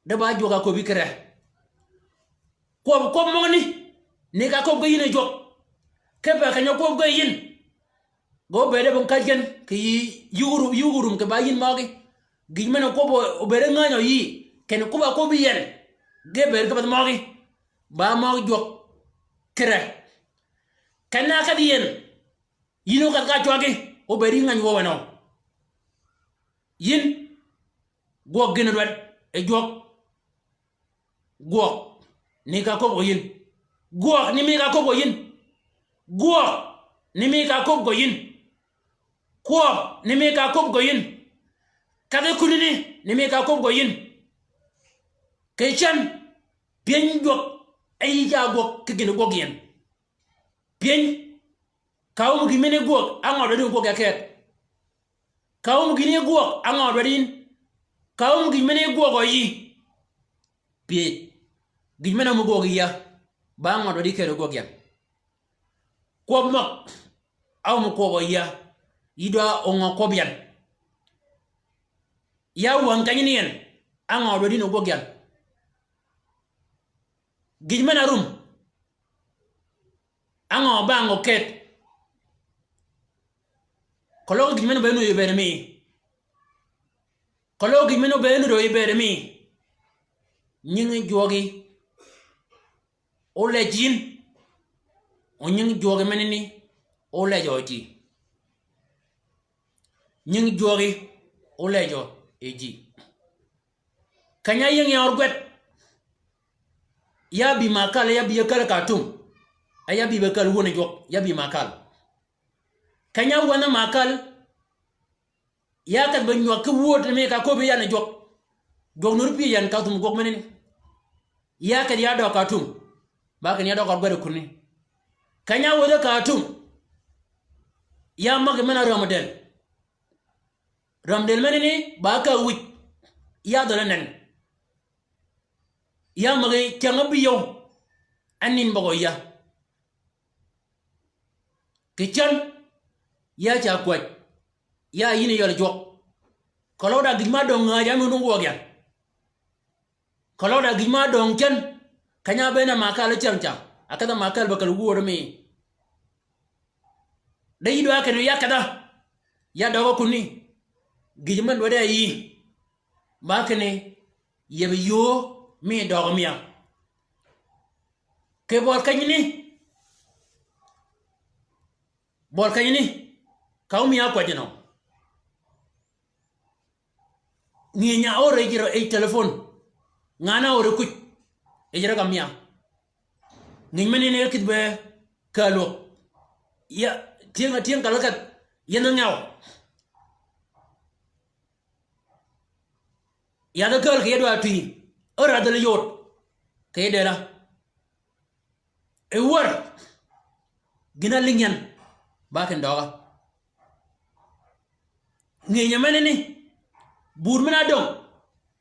De ba jwøk-a köbbi kire. Kwøb, kwøb møgani, ni ka köbbi ge yïn yi jwøk. Kipe keny-a kwøb ge yïn. Ge óbëëd e bong käjji gen, kì yï, yï órum, yï órum kì ba yïn møgí. Gïj men-a kwøb o-, obëëd e ngänyø yï, kinni kwøb-a kwøb yi en. Ge bëëd kipe møgí. Ba møg jwøk kire. Keny-a kedhi yi en. Yïn ókedh ka cwaggi, óbëëd yi ngäny wøw enø. Yïn, gwøg gïn-a dwaddi, yi jwøk. Gwøg, ni ka köbbi gø yïn. Gwøg, ni mi ka köbbi gø yïn. Gwøg, ni mi ka köbbi gø yïn. Kwøb, ni mi ka köbbi gø yïn. Kedhi kunani, ni mi ka köbbi gø yïn. Kì cän, pyëny jwøk, e yï ca gwøg, ki gïn-a gwøg yi en. Pyëny, ka áum gïn men-a gwøg, á ngø dwaddi ni gwøg ya keth. Ka áum gïn-a gwøg, á ngø dwaddi yïn. Ka áum gïn men-a gwøg yï. Pyëj. Gïj men-a áum gwøg yi ya. Ba ngø dwaddi kere gwøg yan. Kwøb møg. Áum kwøb yi ya. Yï dwa o ngø kwøb yan. Ya wänyi kenyani en. Á ngø dwaddi ni gwøg yan. Gïj men-a rum. Á ngø ba ngø keth. Keløg gïj men-a óbëëd nuti yi bëëd mi. Keløg gïj men-a óbëëd nuti yi bëëd mi. Nyingi jwøøgi. Ólejji yïn. O nyingi jwøøgi menani. Ólejjø ji. Nyingi jwøøgi. Ólejjø yi ji. Keny-a áyïng ya ör gwed. Ya bï Makal, ya bï ya käl Kartum. E ya bï be käl wun jwøk, ya bï Makal. Keny-a áwänhi Makal. Ya kedh be nywäg ki wööd ni mi ka köbbi yan jwøk. Jwøk nuri pyëj yan Kartum gwøg menani. Ya kedh ya døøg Kartum. Ba kinni ya døøg ör gwed kunni. Keny-a áwädhi Kartum. Ya mägi men-a rämdel. Rämdel menani ba ka wïj. Ya dhøl-a nen. Ya mägi cyäng-a bï yøw. Á nin bøgø ya. Kì cän. Ya ca kwäj. Ya yïn yøl jwøk. Keløg da gïj ma döng ngäj á mi dung gwøg yan. Keløg da gïj ma döng cän. Keny-a ábëën a Makal cyäng ca. A kedh-a Makal be käl wööd mi. De yï dwa kinni ya kedha. Ya døøg kunni. Gïj men dwaddi yi. Ba kinni. Yeb yöö mi døøg mia. Kì bøl kenyani. Bøl kenyani. Ka áum ya kwäjji nø. Ngï nya ör yi, yi telefon. Ngan-a ör yi kuj. Yi jir ka mia. Ngïj men-a ni kïdhi be kälø. Ya, tyëng, tyëng kälø kedh. Yïn ngew. Yath kääl kì yadwa twï. Ör adhil yod. Kì yadera. E wär. Gïn-a lïngi yan. Ba ken døga. Ngïnyi menani. Bur men-a döng.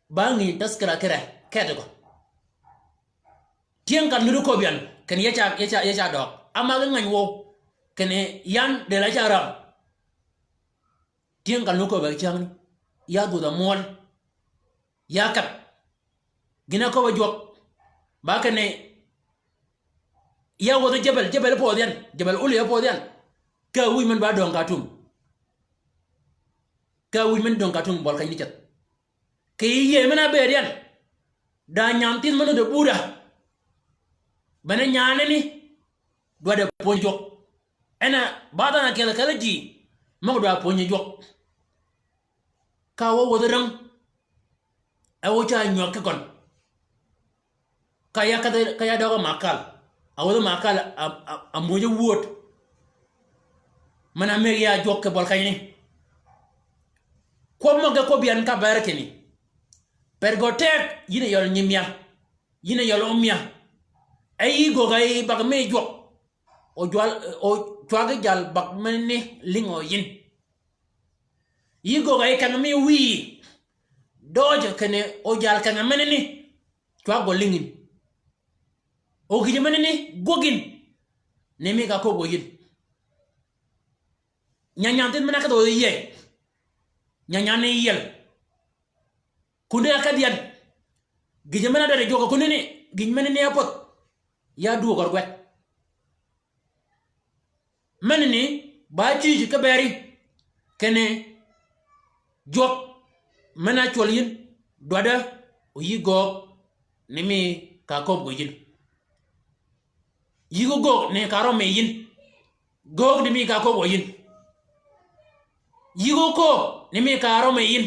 Ba ngïnyi tazkira kire. Kedø gø. Tyëng ka nuti köbbi yan, kinni ya ca, ya ca, ya ca døøg. Ama ge ngäny wøw, kinni yan dël-a ca räm. Tyëng ka nuti köbbi cängni, ya dhwödh-a mwøl, ya kädh. Gïn-a köbbi jwøk, ba kinni, ya wädhi jebel, jebel pödhi yan, jebel Uliya pödhi yan. Ka wïj men ba döng ka tum. Ka wïj men döng ka tum bøl keny ni ceth. Kì yïëy men-a bëëd yan. Da nyan thith men-a nuti bura. Bene nyanani. Dwaddi pwönyi jwøk. En a ba dhanhø ákyel kelli ji. Møg-a dwa pwönyi jwøk. Ka wø wädhi räng. E wø ca nywäg ki gøn. Ka ya kedhi, ka ya døøg Makal. A wädhi Makal a, a, a mwöjji wööd. Men-a mëggi ya jwøk kì bøl kenyni. Kwøb møg-a ge kwøbbi yan ka bër kinni. Per gø teg, yïn a yøl nyimïa. Yïn a yøl ómïa. E yï göggi bag mi jwøk. O jwal, o cwaggi jal bag menani lïngø yïn. Yï göggi keng mi wïyi. Døøj kinni o jal keng menani. Cwag gø lïngin. O gïj menani gwøggin. Ni mi ka köbbi gø yïn. Nyanyan thith men-a ákedh oyie. Nyanyan ni yiel. Kunni ákedh yan. Gïj men-a dwaddi jwøk kunni ni, gïj menani ápödh. Ya dwöög gø gwed. Menani ba cïj ki beri, kinni jwøk men-a ácwøl yïn, dwaddi, o yï göög, ni mi ka köbbi gø yïn. Yïg ógöög ni ka rømmi yïn. Göög ni mi ka köbbi gø yïn. Yïg ókööb ni mi ka rømmi yïn.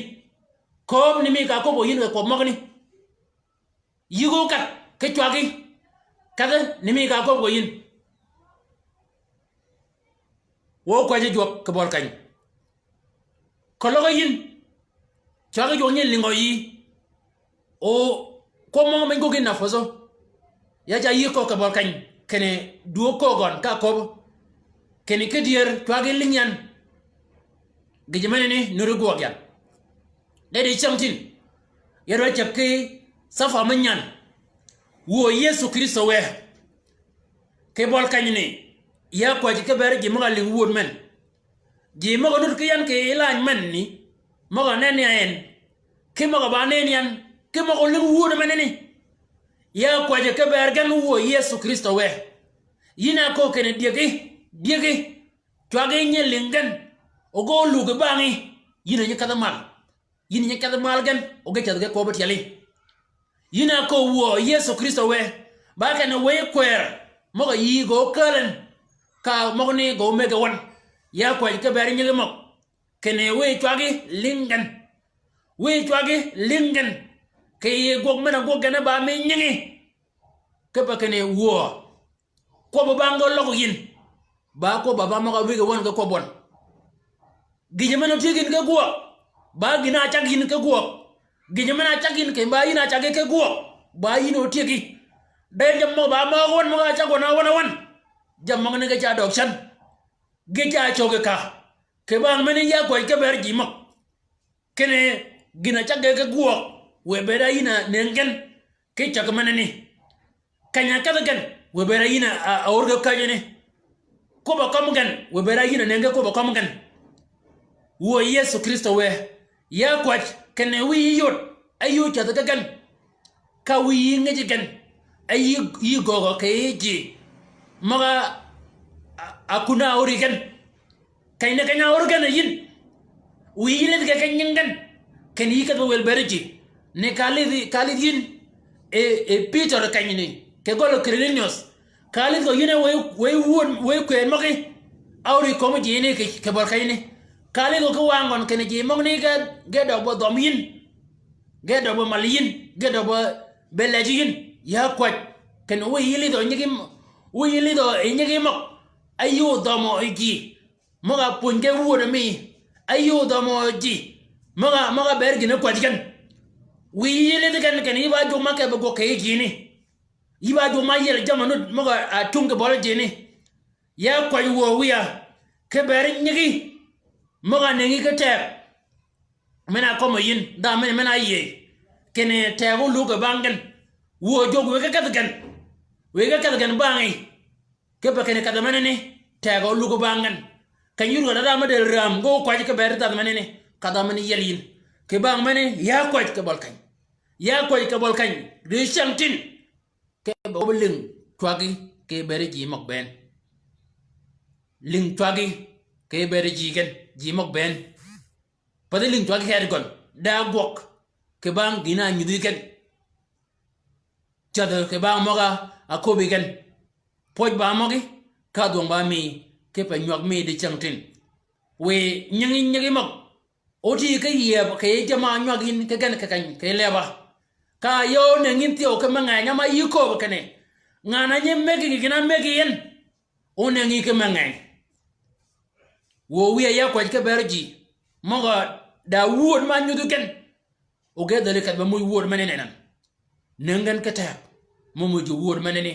Kööb ni mi ka köbbi gø yïn kì kwøb møgani. Yïg ókedh ki cwaggi. Kedhi ni mi ka köbbi gø yïn. Wø kwäjji jwøk kì bøl keny. Keløg yïn. Cwaggi jwøk nyi lïngø yï. O kwøb mø men gwøg yïn na pödhø. Ya ca yï köög kì bøl keny. Kinni dwöög köög gøn ka köbbi. Kinni kidyër cwaggi lïngi yan. Gïj menani nuti gwøg yan. De di cyängtïn. Ya dwa cäg ki cafa me nyan. Wuö Yëso Krïstø wë. Kì bøl kenyni. Ya kwäjji ki beri ji møg-a lïng wööd men. Ji møg-a nud ki yan kì yij lany menni, møg-a nenni a en, ki møg-a ba nenni yan, ki møg-a ólïng wööd menani. Ya kwäjji ki bër gen wuö Yëso Krïstø wë. Yïn a köög kinni dyëggi, dyëggi, cwaggi nyi lïng gen, o ge óluggi bangí, yïn a nyi kedhi mal. Yïn nyi kedhi mal gen, o ge ceth ge kwøbbi tyeli. Yïn a köög wuö Yëso Krïstø wë, ba kenni wëy kwër, møg-a yï gø kääl en, ka møgani gø mëggi wøn. Ya kwäjji ki beri nyigi møg. Kinni wëy cwaggi lïng gen. Wëy cwaggi lïng gen. Kì yij gwøg men-a gwøg gen ba mi nyingi. Kipe kinni wuö. Kwøbbi ba ngø løg yïn. Ba kwøbbi ba møg-a wïggi wøn ge kwøbbi wøn. Gïjø men-a ótyëggi yïn ki gwøg. Ba gïn-a ácaggi yïn ki gwøg. Gïjø men-a ácaggi yïn kì ba yïn a caggi ki gwøg. Ba yïn ótyëggi. De jammì møg-a ba møg wøn møg-a ácaggi wøn a wøn a wøn. Jammì møgani ge ca døøg cän. Ge ca cöggi ka. Kì bang meni ya kwäjji ki bër ji møg. Kinni gïn-a cagge ki gwøg, wë bëëd a yïn a nëngi gen, ki cäg menani. Keny-a kedhi gen, wë bëëd a yïn a, a, a ör gen käjjani. Kwøbb-a kømmi gen, wë bëëd a yïn a nëngi gen kwøbb-a kømmi gen. Wuö Yëso Krïstø wë, ya kwäj, kinni wïyi yod, áyï ócädhi ki gen. Ka wïyi ngëjji gen, áyï, yï göögø kì yij ji. Møg-a, a, a kun-a áöri gen. Keny ni keny-a ör gen a yïn. Wïyi lïdh ge ki nying gen. Kinni yï kedhi wël bëëd ji. Ni ka lïdh, ka lïdh yïn. E, e Pïtør kenyni. Kì gøl Kërnëliös. Ka lïdh gø yïn e wëy, wëy wun, wëy kwëën møgí. Áöri kömi ji ni kì, kì bøl kenyni. Ka lïdh gø ki wang gøn kinni ji møgani ge, ge døg bø dhøm yïn. Ge døg bø mal yïn. Ge døg bø be lejji yïn. Ya kwäj. Kinni wïyi lïdhø nyigi, wïyi lïdhø nyigi møg. Áyï ódhømø ji. Møg-a pwönyi ge wun mi, áyï ódhømø ji, møg-a, møg-a bër gïn-a kwäjji gen. Wiy yï lidhi gen, gen yï ba jwøk ma kebe gwøg kì yï jini. Yï ba jwøk ma yiel jammì nud møg-a tung kì bøli jini. Ya kwäj wuö wiya, kì beri nyigi møg-a nëngi ki teg. Men-a ákømmi yïn, dha men-a, men-a áyïëy. Kinni teg ólug kì bang gen. Wuö jwøk wiy ge kedhi gen. Wiy ge kedhi gen bang yi. Kipe kinni kadh menani, teg ólug bang gen. Keny yï rwød-a dha me dël räm, ge ókwäjji kì beri dhädh menani, kadh menani yiel yïn. Kì bang menani, ya kwäj kì bøl keny. Ya kwäj kì bøl keny, ri cyängtïn. Kipe óbï lïng cwaggi kì beri ji møg bënn. Lïng cwaggi kì beri ji gen, ji møg bënn. Pathi lïng cwaggi kì gøn, da gwøg kì bang gïn-a nyudhi gen. Cädhi kì bang møg-a áköbbi gen. Pwøj ba møgí, ka dhwøng ba mií, kipe nywäg mií dicyängtïn. Wiy nyingi nyigi møg ótï ki yieb kì yij jamm-a ánywag yïn ki gen kì keny kì leba. Ka ya ónëngi yïn thyew ki me ngeny, ama yï köbbi kinni, ngan-a nyi mëggi kì gïn-a mëggi yi en, ónëngi ki me ngeny. Wuö wiya ya kwäj ki beri ji møg-a da wud ma nyudhi gen. O ge dhäli kedh ba muuj wud menani nan. Nëngi gen ki teg mø muuj wud menani.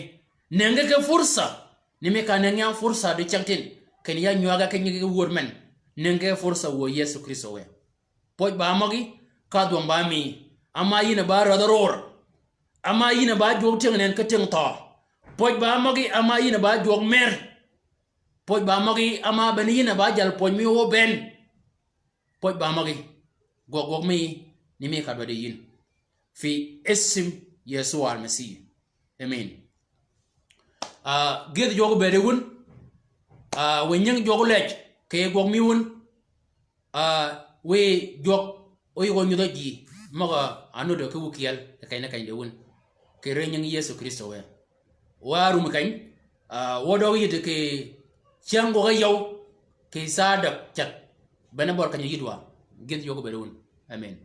Nëngi ki fursa. Ni mi ka nëngi ya fursa dicyängtïn. Kinni ya nywäg-a ki nyigi ki wud men. Nëngi ki fursa wuö Yëso Krïstø wë. Pwøj ba møgí, ka dhwøng ba mií. Ama yïn a ba rädhi ror. Ama yïn a ba jwøk tyëng nënn ki tyëng thøø. Pwøj ba møgí, ama yïn a ba jwøk mer. Pwøj ba møgí, ama bene yïn a ba jal pwøj mi óbënn. Pwøj ba møgí. Gwøg gwøg mi, ni mi ka dwaddi yïn. Fi isim Yëso al-Mesih. Amen. Ah, gïdh jwøk obed yi wun. Ah, wiy nying jwøk olej kì gwøg mi wun. Ah, wiy jwøk óyïg ónyudhø ji møg-a ánudø ki wukyel kì keny-a keny di wun. Kì ri nying Yëso Krïstø wë. Wa rum keny, ah, wø døg yïddi kì cyäng gwøg áyøw, kì saa däg ceth. Bene bøl keny-a yïddi wa. Gïdh jwøk obed yi wun. Amen.